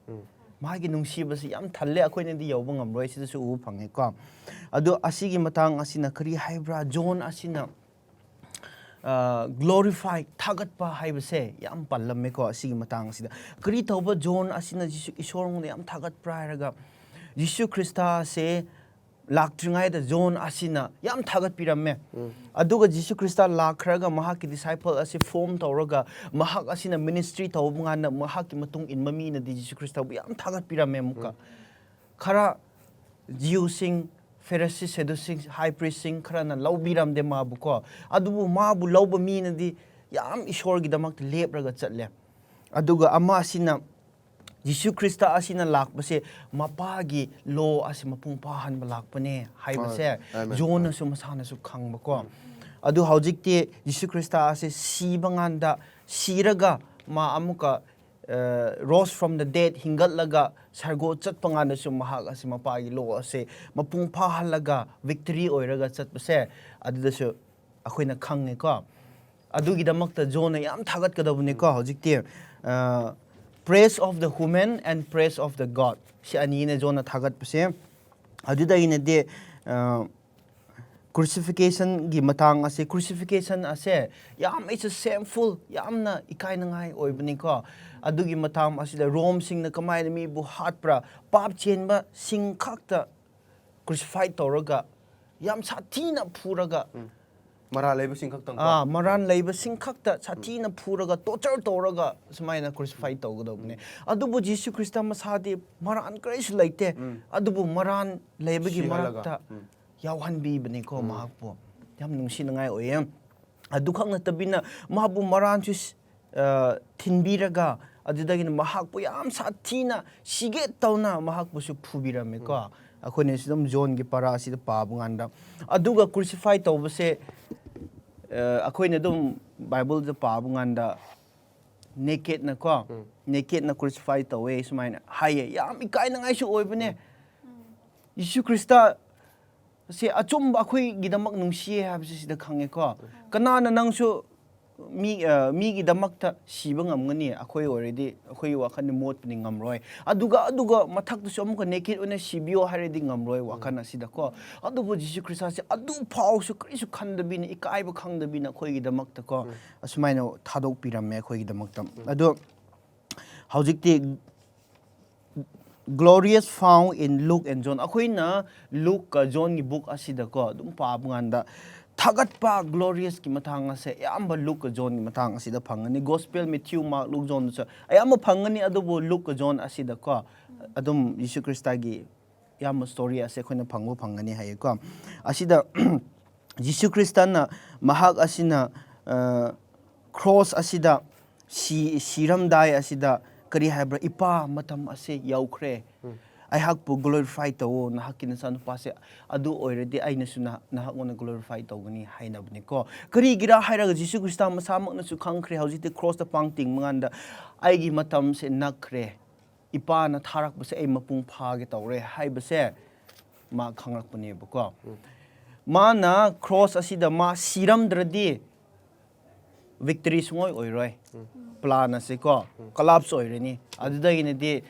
ꯃꯥꯒꯤ ꯅꯨꯡꯁꯤꯕꯁꯤ ꯌꯥꯝ ꯊꯜꯂꯦ, ꯑꯩꯈꯣꯏꯅꯗꯤ ꯌꯧꯕ ꯉꯝꯔꯣꯏ꯫ ꯁꯤꯗꯁꯨ ꯎꯕ ꯐꯪꯉꯦꯀꯣ꯫ ꯑꯗꯣ ꯑꯁꯤꯒꯤ ꯃꯇꯥꯡ ꯑꯁꯤꯅ ꯀꯔꯤ ꯍꯥꯏꯕ꯭ꯔꯥ? ꯖꯣꯟ ꯑꯁꯤꯅ, ꯑ, glorify, ꯊꯥꯒꯠꯄ ꯍꯥꯏꯕꯁꯦ ꯌꯥꯝ ꯄꯜꯂꯝꯃꯦꯀꯣ꯫ ꯑꯁꯤꯒꯤ ꯃꯇꯥꯡ ꯑꯁꯤꯗ ꯀꯔꯤ ꯇꯧꯕ ꯖꯣꯟ ꯑꯁꯤꯅ ꯖꯤꯁꯨ ꯏꯁꯣꯔꯉꯣꯟꯗ ꯌꯥꯝ ꯊꯥꯒꯠꯄ꯭ꯔꯥ ꯍꯥꯏꯔꯒ, ꯖꯤꯁꯨ ꯈ꯭ꯔꯤꯁꯇꯁꯦ ꯂꯥꯛꯇ꯭ꯔꯤꯉꯩꯗ ꯖꯣꯟ ꯑꯁꯤꯅ ꯌꯥꯝ ꯊꯥꯒꯠꯄꯤꯔꯝꯃꯦ꯫ ꯑꯗꯨꯒ ꯖꯤꯁꯨ ꯈ꯭ꯔꯤꯁꯇ ꯂꯥꯛꯈ꯭ꯔꯒ ꯃꯍꯥꯛꯀꯤ disciple ꯑꯁꯤ form ꯇꯧꯔꯒ ꯃꯍꯥꯛ ꯑꯁꯤꯅ ministry ꯇꯧꯕ ꯀꯥꯟꯗ ꯃꯍꯥꯛꯀꯤ ꯃꯇꯨꯡ ꯏꯟꯕ ꯃꯤꯅꯗꯤ ꯖꯤꯁꯨ ꯈ꯭ꯔꯤꯁꯇꯕꯨ ꯌꯥꯝ ꯊꯥꯒꯠꯄꯤꯔꯝꯃꯦ ꯑꯃꯨꯛꯀ꯫ ꯈꯔ Jewꯁꯤꯡ, Pharisee, Sadducee, high priestꯁꯤꯡ ꯈꯔꯅ ꯂꯧꯕꯤꯔꯝꯗꯦ ꯃꯥꯕꯨ ꯀꯣ꯫ ꯑꯗꯨꯕꯨ ꯃꯥꯕꯨ ꯂꯧꯕ ꯃꯤꯅꯗꯤ ꯌꯥꯝ ꯏꯁꯣꯔꯒꯤꯗꯃꯛꯇ ꯂꯦꯞꯔꯒ ꯆꯠꯂꯦ꯫ ꯑꯗꯨꯒ ꯑꯃ ꯑꯁꯤꯅ ꯖꯤꯁꯨ ꯈ꯭ꯔꯤꯁꯇ ꯑꯁꯤꯅ ꯂꯥꯛꯄꯁꯦ ꯃꯄꯥꯒꯤ law ꯑꯁꯤ ꯃꯄꯨꯡ ꯐꯥꯍꯟꯕ ꯂꯥꯛꯄꯅꯦ ꯍꯥꯏꯕꯁꯦ ꯍꯣꯏ, ꯑꯃꯦꯟ꯫ ꯖꯣꯟꯅꯁꯨ ꯃꯁꯥꯅꯁꯨ ꯈꯪꯕꯀꯣ꯫ ꯑꯗꯨ ꯍꯧꯖꯤꯛꯇꯤ ꯖꯤꯁꯨ ꯈ꯭ꯔꯤꯁꯇ ꯑꯁꯤ ꯁꯤꯕ ꯀꯥꯟꯗ, ꯁꯤꯔꯒ ꯃꯥ ꯑꯃꯨꯛꯀ, rose from the dead, ꯍꯤꯡꯒꯠꯂꯒ ꯁꯔꯒꯣ ꯆꯠꯄ ꯀꯥꯟꯗꯁꯨ ꯃꯍꯥꯛ ꯑꯁꯤ ꯃꯄꯥꯒꯤ law ꯑꯁꯦ ꯃꯄꯨꯡ ꯐꯥꯍꯜꯂꯒ victory ꯑꯣꯏꯔꯒ ꯆꯠꯄꯁꯦ, ꯑꯗꯨꯗꯁꯨ ꯑꯩꯈꯣꯏꯅ ꯈꯪꯉꯦꯀꯣ꯫ ꯑꯗꯨꯒꯤꯗꯃꯛꯇ ꯖꯣꯟꯅ ꯌꯥꯝ ꯊꯥꯒꯠꯀꯗꯕꯅꯤꯀꯣ꯫ ꯍꯧꯖꯤꯛꯇꯤ praise of the human and praise of the God, ꯁꯤ ꯑꯅꯤꯅ ꯖꯣꯟꯅ ꯊꯥꯒꯠꯄꯁꯦ꯫ ꯑꯗꯨꯗꯒꯤꯅꯗꯤ crucifixion ꯒꯤ ꯃꯇꯥꯡ ꯑꯁꯦ, crucifixion ꯑꯁꯦ ꯌꯥꯝ, it's a shameful, ꯌꯥꯝꯅ ꯏꯀꯥꯏꯅꯉꯥꯏ ꯑꯣꯏꯕꯅꯤꯀꯣ꯫ ꯑꯗꯨꯒꯤ ꯃꯇꯥꯡ ꯑꯁꯤꯗ ꯔꯣꯝꯁꯤꯡꯅ ꯀꯃꯥꯏꯅ ꯃꯤꯕꯨ ꯍꯥꯠꯄ꯭ꯔꯥ? ꯄꯥꯞ ꯆꯦꯟꯕꯁꯤꯡ ꯈꯛꯇ crucify ꯇꯧꯔꯒ, ꯌꯥꯝ ꯁꯥꯊꯤꯅ ꯐꯨꯔꯒ, ꯃꯔꯥꯜ ꯂꯩꯕꯁꯤꯡ ꯈꯛꯇꯪ ꯀꯣ꯫ ꯑꯥ, ꯃꯔꯥꯟ ꯂꯩꯕꯁꯤꯡ ꯈꯛꯇ ꯁꯥꯊꯤꯅ ꯐꯨꯔꯒ, torture ꯇꯧꯔꯒ ꯁꯨꯃꯥꯏꯅ crucify ꯇꯧꯒꯗꯧꯕꯅꯦ꯫ ꯑꯗꯨꯕꯨ ꯖꯤꯁꯨ ꯈ꯭ꯔꯤꯁꯇ ꯃꯁꯥꯗꯤ ꯃꯔꯥꯟ ꯀꯔꯤꯁꯨ ꯂꯩꯇꯦ꯫ ꯑꯗꯨꯕꯨ ꯃꯔꯥꯟ ꯂꯩꯕꯒꯤ ꯁꯤꯍꯜꯂꯒ꯫ ꯃꯔꯛꯇ ꯌꯥꯎꯍꯟꯕꯤꯕꯅꯤꯀꯣ ꯃꯍꯥꯛꯄꯨ꯫ ꯌꯥꯝ ꯅꯨꯡꯁꯤꯅꯉꯥꯏ ꯑꯣꯏꯌꯦ꯫ ꯑꯗꯨꯈꯛ ꯅꯠꯇꯕꯤꯅ ꯃꯍꯥꯛꯄꯨ ꯃꯔꯥꯟꯁꯨ ꯁꯤ-, ꯑ, ꯊꯤꯟꯕꯤꯔꯒ, ꯑꯗꯨꯗꯒꯤꯅ ꯃꯍꯥꯛꯄꯨ ꯌꯥꯝ ꯁꯥꯊꯤꯅ ꯁꯤꯒꯦ ꯇꯧꯅ ꯃꯍꯥꯛꯄꯨꯁꯨ ꯐꯨꯕꯤꯔꯝꯃꯦꯀꯣ꯫ ꯑꯩꯈꯣꯏꯅ ꯁꯤ ꯑꯗꯨꯝ ꯖꯣꯟꯒꯤ ꯄꯔꯥ ꯑꯁꯤꯗ ꯄꯥꯕ ꯀꯥꯟꯗ꯫ ꯑꯗꯨꯒ crucify ꯇꯧꯕꯁꯦ, ꯑ, ꯑꯩꯈꯣꯏꯅ ꯑꯗꯨꯝ ꯕꯥꯏꯕꯜꯗ ꯄꯥꯕ ꯀꯥꯟꯗ nakedꯅꯀꯣ, nakedꯅ crucify ꯇꯧꯋꯦ ꯁꯨꯃꯥꯏꯅ ꯍꯥꯏꯌꯦ꯫ ꯌꯥꯝ ꯏꯀꯥꯏꯅꯉꯥꯏꯁꯨ ꯑꯣꯏꯕꯅꯦ꯫ ꯌꯤꯁꯨ ꯈ꯭ꯔꯤꯁꯇ ꯁꯦ ꯑꯆꯨꯝꯕ ꯑꯩꯈꯣꯏꯒꯤꯗꯃꯛ ꯅꯨꯡꯁꯤꯌꯦ ꯍꯥꯏꯕꯁꯦ ꯁꯤꯗ ꯈꯪꯉꯦꯀꯣ꯫ ꯀꯅꯥꯅ ꯅꯪꯁꯨ ꯃꯤ, ꯑ, ꯃꯤꯒꯤꯗꯃꯛꯇ ꯁꯤꯕ ꯉꯝꯒꯅꯤ? ꯑꯩꯈꯣꯏ ꯑꯣꯏꯔꯗꯤ ꯑꯩꯈꯣꯏꯒꯤ ꯋꯥꯈꯜꯗꯤ ꯃꯣꯠꯄꯅꯤ, ꯉꯝꯔꯣꯏ꯫ ꯑꯗꯨꯒ, ꯑꯗꯨꯒ ꯃꯊꯛꯇꯁꯨ ꯑꯃꯨꯛꯀ naked ꯑꯣꯏꯅ ꯁꯤꯕꯤꯌꯣ ꯍꯥꯏꯔꯗꯤ ꯉꯝꯔꯣꯏ ꯋꯥꯈꯜ ꯑꯁꯤꯗꯀꯣ꯫ ꯑꯗꯨꯕꯨ ꯖꯤꯁꯨ ꯈ꯭ꯔꯤꯁꯇꯁꯦ ꯑꯗꯨ ꯐꯥꯎꯁꯨ ꯀꯔꯤꯁꯨ ꯈꯟꯗꯕꯤꯅ, ꯏꯀꯥꯏꯕ ꯈꯪꯗꯕꯤꯅ ꯑꯩꯈꯣꯏꯒꯤꯗꯃꯛꯇꯀꯣ ꯑꯁꯨꯃꯥꯏꯅ ꯊꯥꯗꯣꯛꯄꯤꯔꯝꯃꯦ ꯑꯩꯈꯣꯏꯒꯤꯗꯃꯛꯇ꯫ ꯑꯗꯣ ꯍꯧꯖꯤꯛꯇꯤ glorious found in Luke and John꯫ ꯑꯩꯈꯣꯏꯅ ꯂꯨꯛꯀ ꯖꯣꯟꯒꯤ book ꯑꯁꯤꯗꯀꯣ ꯑꯗꯨꯝ ꯄꯥꯕ ꯀꯥꯟꯗ ꯊꯥꯒꯠꯄ gloriousꯀꯤ ꯃꯇꯥꯡ ꯑꯁꯦ ꯑꯌꯥꯝꯕ ꯂꯨꯛꯀ ꯖꯣꯟꯒꯤ ꯃꯇꯥꯡ ꯑꯁꯤꯗ ꯐꯪꯒꯅꯤ꯫ Gospel, Matthew, Mark, Luke, Johnꯗꯁꯨ ꯑꯌꯥꯝꯕ ꯐꯪꯒꯅꯤ, ꯑꯗꯨꯕꯨ ꯂꯨꯛꯀ ꯖꯣꯟ ꯑꯁꯤꯗꯀꯣ ꯑꯗꯨꯝ ꯌꯤꯁꯨ ꯈ꯭ꯔꯤꯁꯇꯒꯤ ꯑꯌꯥꯝꯕ story ꯑꯁꯦ ꯑꯩꯈꯣꯏꯅ ꯐꯪꯕ ꯐꯪꯒꯅꯤ ꯍꯥꯏꯌꯦꯀꯣ꯫ ꯑꯁꯤꯗ ꯖꯤꯁꯨ ꯈ꯭ꯔꯤꯁꯇꯅ ꯃꯍꯥꯛ ꯑꯁꯤꯅ, ꯑ, cross ꯑꯁꯤꯗ ꯁꯤ-, ꯁꯤꯔꯝꯗꯥꯏ ꯑꯁꯤꯗ ꯀꯔꯤ ꯍꯥꯏꯕ꯭ꯔꯥ? "ꯏꯄꯥ, ꯃꯇꯝ ꯑꯁꯦ ꯌꯧꯈ꯭ꯔꯦ꯫ ꯑꯩꯍꯥꯛꯄꯨ glorify ꯇꯧꯋꯣ, ꯅꯍꯥꯛꯀꯤ ꯅꯆꯥꯅꯨꯄꯥꯁꯦ ꯑꯗꯨ ꯑꯣꯏꯔꯗꯤ ꯑꯩꯅꯁꯨ ꯅꯍ-, ꯅꯍꯥꯛꯉꯣꯟꯗ glorify ꯇꯧꯒꯅꯤ ꯍꯥꯏꯅꯕꯅꯤꯀꯣ꯫ ꯀꯔꯤꯒꯤꯔꯥ ꯍꯥꯏꯔꯒ ꯖꯤꯁꯨ ꯈ꯭ꯔꯤꯁꯇ ꯃꯁꯥꯃꯛꯅꯁꯨ ꯈꯪꯈ꯭ꯔꯦ, ꯍꯧꯖꯤꯛꯇꯤ ꯀ꯭ꯔꯣꯁꯇ ꯄꯥꯡ ꯇꯤꯡꯕ ꯀꯥꯟꯗ ꯑꯩꯒꯤ ꯃꯇꯝꯁꯦ ꯅꯛꯈ꯭ꯔꯦ, ꯏꯄꯥꯅ ꯊꯥꯔꯛꯄꯁꯦ ꯑꯩ ꯃꯄꯨꯡ ꯐꯥꯒꯦ ꯇꯧꯔꯦ ꯍꯥꯏꯕꯁꯦ ꯃꯥ ꯈꯪꯂꯛꯄꯅꯦꯕꯀꯣ꯫ ꯃꯥꯅ ꯀ꯭ꯔꯣꯁ ꯑꯁꯤꯗ ꯃꯥ ꯁꯤꯔꯝꯗ꯭ꯔꯗꯤ ꯚꯤꯛꯇꯔꯤ ꯁꯨꯡꯑꯣꯏ ꯑꯣꯏꯔꯣꯏ꯫ ꯄ꯭ꯂꯥꯟ ꯑꯁꯤꯀꯣ ꯀꯣꯂꯥꯞꯁ ꯑꯣꯏꯔꯅꯤ꯫ ꯑꯗꯨꯗꯒꯤꯅꯗꯤ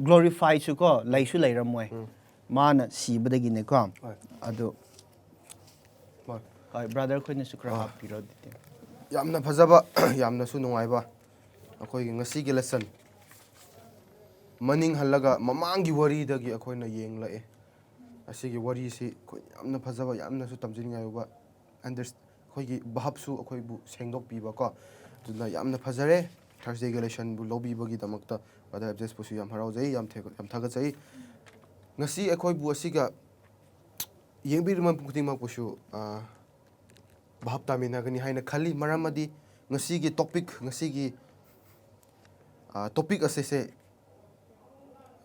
glorifyꯁꯨ ꯀꯣ ꯂꯩꯁꯨ ꯂꯩꯔꯝꯃꯣꯏ꯫ ꯃꯥꯅ ꯁꯤꯕꯗꯒꯤꯅꯦꯀꯣ꯫ ꯍꯣꯏ꯫ ꯑꯗꯨ ꯍꯣꯏ꯫ ꯍꯣꯏ, ꯕ꯭ꯔꯗꯔ ꯈꯣꯏꯅꯁꯨ ꯈꯔ ꯍꯥꯞꯄꯤꯔꯣ ꯑꯗꯨꯗꯤ꯫ ꯌꯥꯝꯅ ꯐꯖꯕ, ꯌꯥꯝꯅꯁꯨ ꯅꯨꯡꯉꯥꯏꯕ ꯑꯩꯈꯣꯏꯒꯤ ꯉꯁꯤꯒꯤ ꯂꯦꯁꯟ ꯃꯅꯤꯡ ꯍꯜꯂꯒ ꯃꯃꯥꯡꯒꯤ ꯋꯥꯔꯤꯗꯒꯤ ꯑꯩꯈꯣꯏꯅ ꯌꯦꯡꯂꯛꯑꯦ꯫ ꯑꯁꯤꯒꯤ ꯋꯥꯔꯤꯁꯤ ꯑꯩꯈꯣꯏ ꯌꯥꯝꯅ ꯐꯖꯕ, ꯌꯥꯝꯅꯁꯨ ꯇꯝꯖꯅꯤꯡꯉꯥꯏ ꯑꯣꯏꯕ ꯑꯟꯗꯔ-, ꯑꯩꯈꯣꯏꯒꯤ ꯚꯥꯞꯁꯨ ꯑꯩꯈꯣꯏꯕꯨ ꯁꯦꯡꯗꯣꯛꯄꯤꯕꯀꯣ꯫ ꯑꯗꯨꯅ ꯌꯥꯝꯅ ꯐꯖꯔꯦ꯫ ꯊꯔꯁꯗꯦꯒꯤ ꯂꯦꯁꯟꯕꯨ ꯂꯧꯕꯤꯕꯒꯤꯗꯃꯛꯇ ꯕ꯭ꯔꯗꯔ ꯑꯦꯞꯖꯦꯁꯄꯨꯁꯨ ꯌꯥꯝ ꯍꯔꯥꯎꯖꯩ, ꯌꯥꯝ ꯊꯦ-, ꯌꯥꯝ ꯊꯥꯒꯠꯆꯩ꯫ ꯉꯁꯤ ꯑꯩꯈꯣꯏꯕꯨ ꯑꯁꯤꯒ ꯌꯦꯡꯕꯤꯔꯤꯕ ꯈꯨꯗꯤꯡꯃꯛꯄꯨꯁꯨ, ꯑ, ꯚꯥꯞ ꯇꯥꯃꯤꯟꯅꯒꯅꯤ ꯍꯥꯏꯅ ꯈꯜꯂꯤ꯫ ꯃꯔꯝ ꯑꯗꯤ ꯉꯁꯤꯒꯤ ꯇꯣꯄꯤꯛ, ꯉꯁꯤꯒꯤ, ꯑ, ꯇꯣꯄꯤꯛ ꯑꯁꯤꯁꯦ,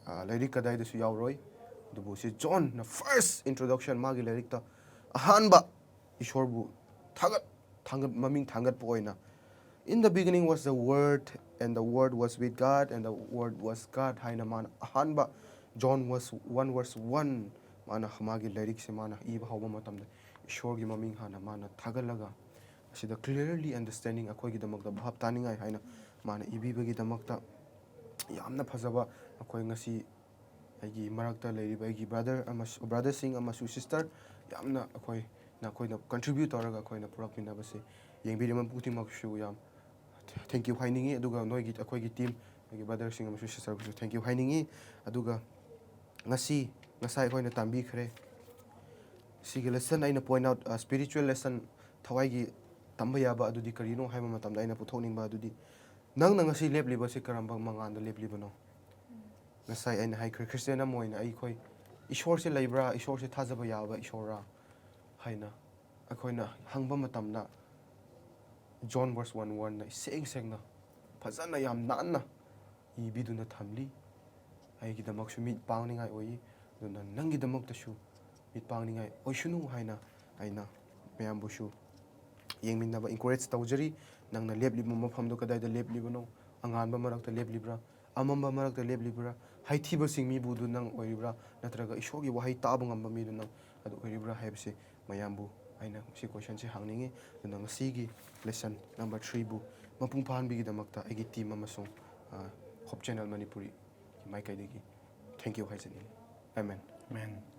ꯑ, ꯂꯥꯏꯔꯤꯛ ꯀꯗꯥꯏꯗꯁꯨ ꯌꯥꯎꯔꯣꯏ꯫ ꯑꯗꯨꯕꯨ ꯁꯤ ꯖꯣꯟꯅ ꯐꯥꯔꯁ ꯏꯟꯇ꯭ꯔꯣꯗꯛꯁꯟ, ꯃꯥꯒꯤ ꯂꯥꯏꯔꯤꯛꯇ ꯑꯍꯥꯟꯕ ꯏꯁꯣꯔꯕꯨ ꯊꯥꯒꯠ, ꯊꯥꯡꯒꯠ, ꯃꯃꯤꯡ ꯊꯥꯡꯒꯠꯄ ꯑꯣꯏꯅ, "In the beginning was the Word, and the Word was with God, and the Word was God" ꯍꯥꯏꯅ ꯃꯥꯅ ꯑꯍꯥꯟꯕ ꯖꯣꯟ ꯋꯥꯟ ꯋꯥꯟ ꯃꯥꯅ ꯃꯥꯒꯤ ꯂꯥꯏꯔꯤꯛꯁꯦ ꯃꯥꯅ ꯏꯕ ꯍꯧꯕ ꯃꯇꯝꯗ ꯏꯁꯣꯔꯒꯤ ꯃꯃꯤꯡ ꯍꯥꯟꯅ ꯃꯥꯅ ꯊꯥꯒꯠꯂꯒ, ꯑꯁꯤꯗ clearly understanding ꯑꯩꯈꯣꯏꯒꯤꯗꯃꯛꯇ ꯚꯥꯞ ꯇꯥꯅꯤꯡꯉꯥꯏ ꯍꯥꯏꯅ ꯃꯥꯅ ꯏꯕꯤꯕꯒꯤꯗꯃꯛꯇ ꯌꯥꯝꯅ ꯐꯖꯕ, ꯑꯩꯈꯣꯏ ꯉꯁꯤ ꯑꯩꯒꯤ ꯃꯔꯛꯇ ꯂꯩꯔꯤꯕ ꯑꯩꯒꯤ ꯕ꯭ꯔꯗꯔ ꯑꯃꯁꯨ, ꯕ꯭ꯔꯗꯔꯁꯤꯡ ꯑꯃꯁꯨ ꯁꯤꯁꯇꯔ, ꯌꯥꯝꯅ ꯑꯩꯈꯣꯏ, ꯅꯈꯣꯏꯅ ꯀꯟꯇ꯭ꯔꯤꯕ꯭ꯌꯨꯠ ꯇꯧꯔꯒ ꯑꯩꯈꯣꯏꯅ ꯄꯨꯔꯛꯃꯤꯟꯅꯕꯁꯦ ꯌꯦꯡꯕꯤꯔꯤꯕ ꯈꯨꯗꯤꯡꯃꯛꯁꯨ ꯌꯥꯝ ꯊꯦꯡꯀ꯭ꯌꯨ ꯍꯥꯏꯅꯤꯡꯉꯤ꯫ ꯑꯗꯨꯒ ꯅꯣꯏꯒꯤ, ꯑꯩꯈꯣꯏꯒꯤ ꯇꯤꯝ, ꯑꯩꯒꯤ ꯕ꯭ꯔꯗꯔꯁꯤꯡ ꯑꯃꯁꯨ ꯁꯤꯁꯇꯔꯕꯨꯁꯨ ꯊꯦꯡꯀ꯭ꯌꯨ ꯍꯥꯏꯅꯤꯡꯉꯤ꯫ ꯑꯗꯨꯒ ꯉꯁꯤ, ꯉꯁꯥꯏ ꯑꯩꯈꯣꯏꯅ ꯇꯝꯕꯤꯈ꯭ꯔꯦ꯫ ꯁꯤꯒꯤ ꯂꯦꯁꯟ ꯑꯩꯅ ꯄꯣꯏꯟ ꯑꯥꯎꯠ, ꯑ, ꯁ꯭ꯄꯤꯔꯤꯆꯨꯋꯦꯜ ꯂꯦꯁꯟ, ꯊꯋꯥꯏꯒꯤ ꯇꯝꯕ ꯌꯥꯕ ꯑꯗꯨꯗꯤ ꯀꯔꯤꯅꯣ ꯍꯥꯏꯕ ꯃꯇꯝꯗ ꯑꯩꯅ ꯄꯨꯊꯣꯛꯅꯤꯡꯕ ꯑꯗꯨꯗꯤ, ꯅꯪꯅ ꯉꯁꯤ ꯂꯦꯞꯂꯤꯕꯁꯤ ꯀꯔꯝꯕ ꯃꯉꯥꯟꯗ ꯂꯦꯞꯂꯤꯕꯅꯣ? ꯉꯁꯥꯏ ꯑꯩꯅ ꯍꯥꯏꯈ꯭ꯔꯦ, ꯈ꯭ꯔꯤꯁꯇꯤꯌꯥꯟ ꯑꯃ ꯑꯣꯏꯅ ꯑꯩꯈꯣꯏ ꯏꯁꯣꯔꯁꯦ ꯂꯩꯕ꯭ꯔꯥ, ꯏꯁꯣꯔꯁꯦ ꯊꯥꯖꯕ ꯌꯥꯕ ꯏꯁꯣꯔꯔꯥ ꯍꯥꯏꯅ ꯑꯩꯈꯣꯏꯅ ꯍꯪꯕ ꯃꯇꯝꯗ, ꯖꯣꯟ ꯋꯥꯟ ꯋꯥꯟꯅ ꯏꯁꯦꯡ ꯁꯦꯡꯅ, ꯐꯖꯅ, ꯌꯥꯝ ꯅꯥꯟꯅ ꯏꯕꯤꯗꯨꯅ ꯊꯝꯂꯤ꯫ ꯑꯩꯒꯤꯗꯃꯛꯁꯨ ꯃꯤꯠ ꯄꯥꯡꯅꯤꯡꯉꯥꯏ ꯑꯣꯏꯌꯦ꯫ ꯑꯗꯨꯅ ꯅꯪꯒꯤꯗꯃꯛꯇꯁꯨ ꯃꯤꯠ ꯄꯥꯡꯅꯤꯡꯉꯥꯏ ꯑꯣꯏꯁꯅꯨ ꯍꯥꯏꯅ ꯑꯩꯅ ꯃꯌꯥꯝꯕꯨꯁꯨ ꯌꯦꯡꯃꯤꯟꯅꯕ encourage ꯇꯧꯖꯔꯤ꯫ ꯅꯪꯅ ꯂꯦꯞꯂꯤꯕ ꯃꯐꯝꯗꯨ ꯀꯗꯥꯏꯗ ꯂꯦꯞꯂꯤꯕꯅꯣ? ꯑꯉꯥꯟꯕ ꯃꯔꯛꯇ ꯂꯦꯞꯂꯤꯕ꯭ꯔꯥ? ꯑꯃꯝꯕ ꯃꯔꯛꯇ ꯂꯦꯞꯂꯤꯕ꯭ꯔꯥ? ꯍꯩꯊꯤꯕꯁꯤꯡ ꯃꯤꯕꯨꯗꯨ ꯅꯪ ꯑꯣꯏꯔꯤꯕ꯭ꯔꯥ? ꯅꯠꯇ꯭ꯔꯒ ꯏꯁꯣꯔꯒꯤ ꯋꯥꯍꯩ ꯇꯥꯕ ꯉꯝꯕ ꯃꯤꯗꯨ ꯅꯪ ꯑꯗꯨ ꯑꯣꯏꯔꯤꯕ꯭ꯔꯥ ꯍꯥꯏꯕꯁꯤ ꯃꯌꯥꯝꯕꯨ ꯑꯩꯅ ꯉꯁꯤ questionꯁꯦ ꯍꯪꯅꯤꯡꯉꯤ꯫ ꯑꯗꯨꯅ ꯉꯁꯤꯒꯤ lesson number threeꯕꯨ ꯃꯄꯨꯡ ꯐꯥꯍꯟꯕꯒꯤꯗꯃꯛꯇ ꯑꯩꯒꯤ team ꯑꯃꯁꯨꯡ, ꯑ, Hope Channel ꯃꯅꯤꯄꯨꯔꯤ ꯃꯥꯏꯀꯩꯗꯒꯤ thank you ꯍꯥꯏꯖꯅꯤꯡꯉꯤ꯫ Amen꯫ Amen.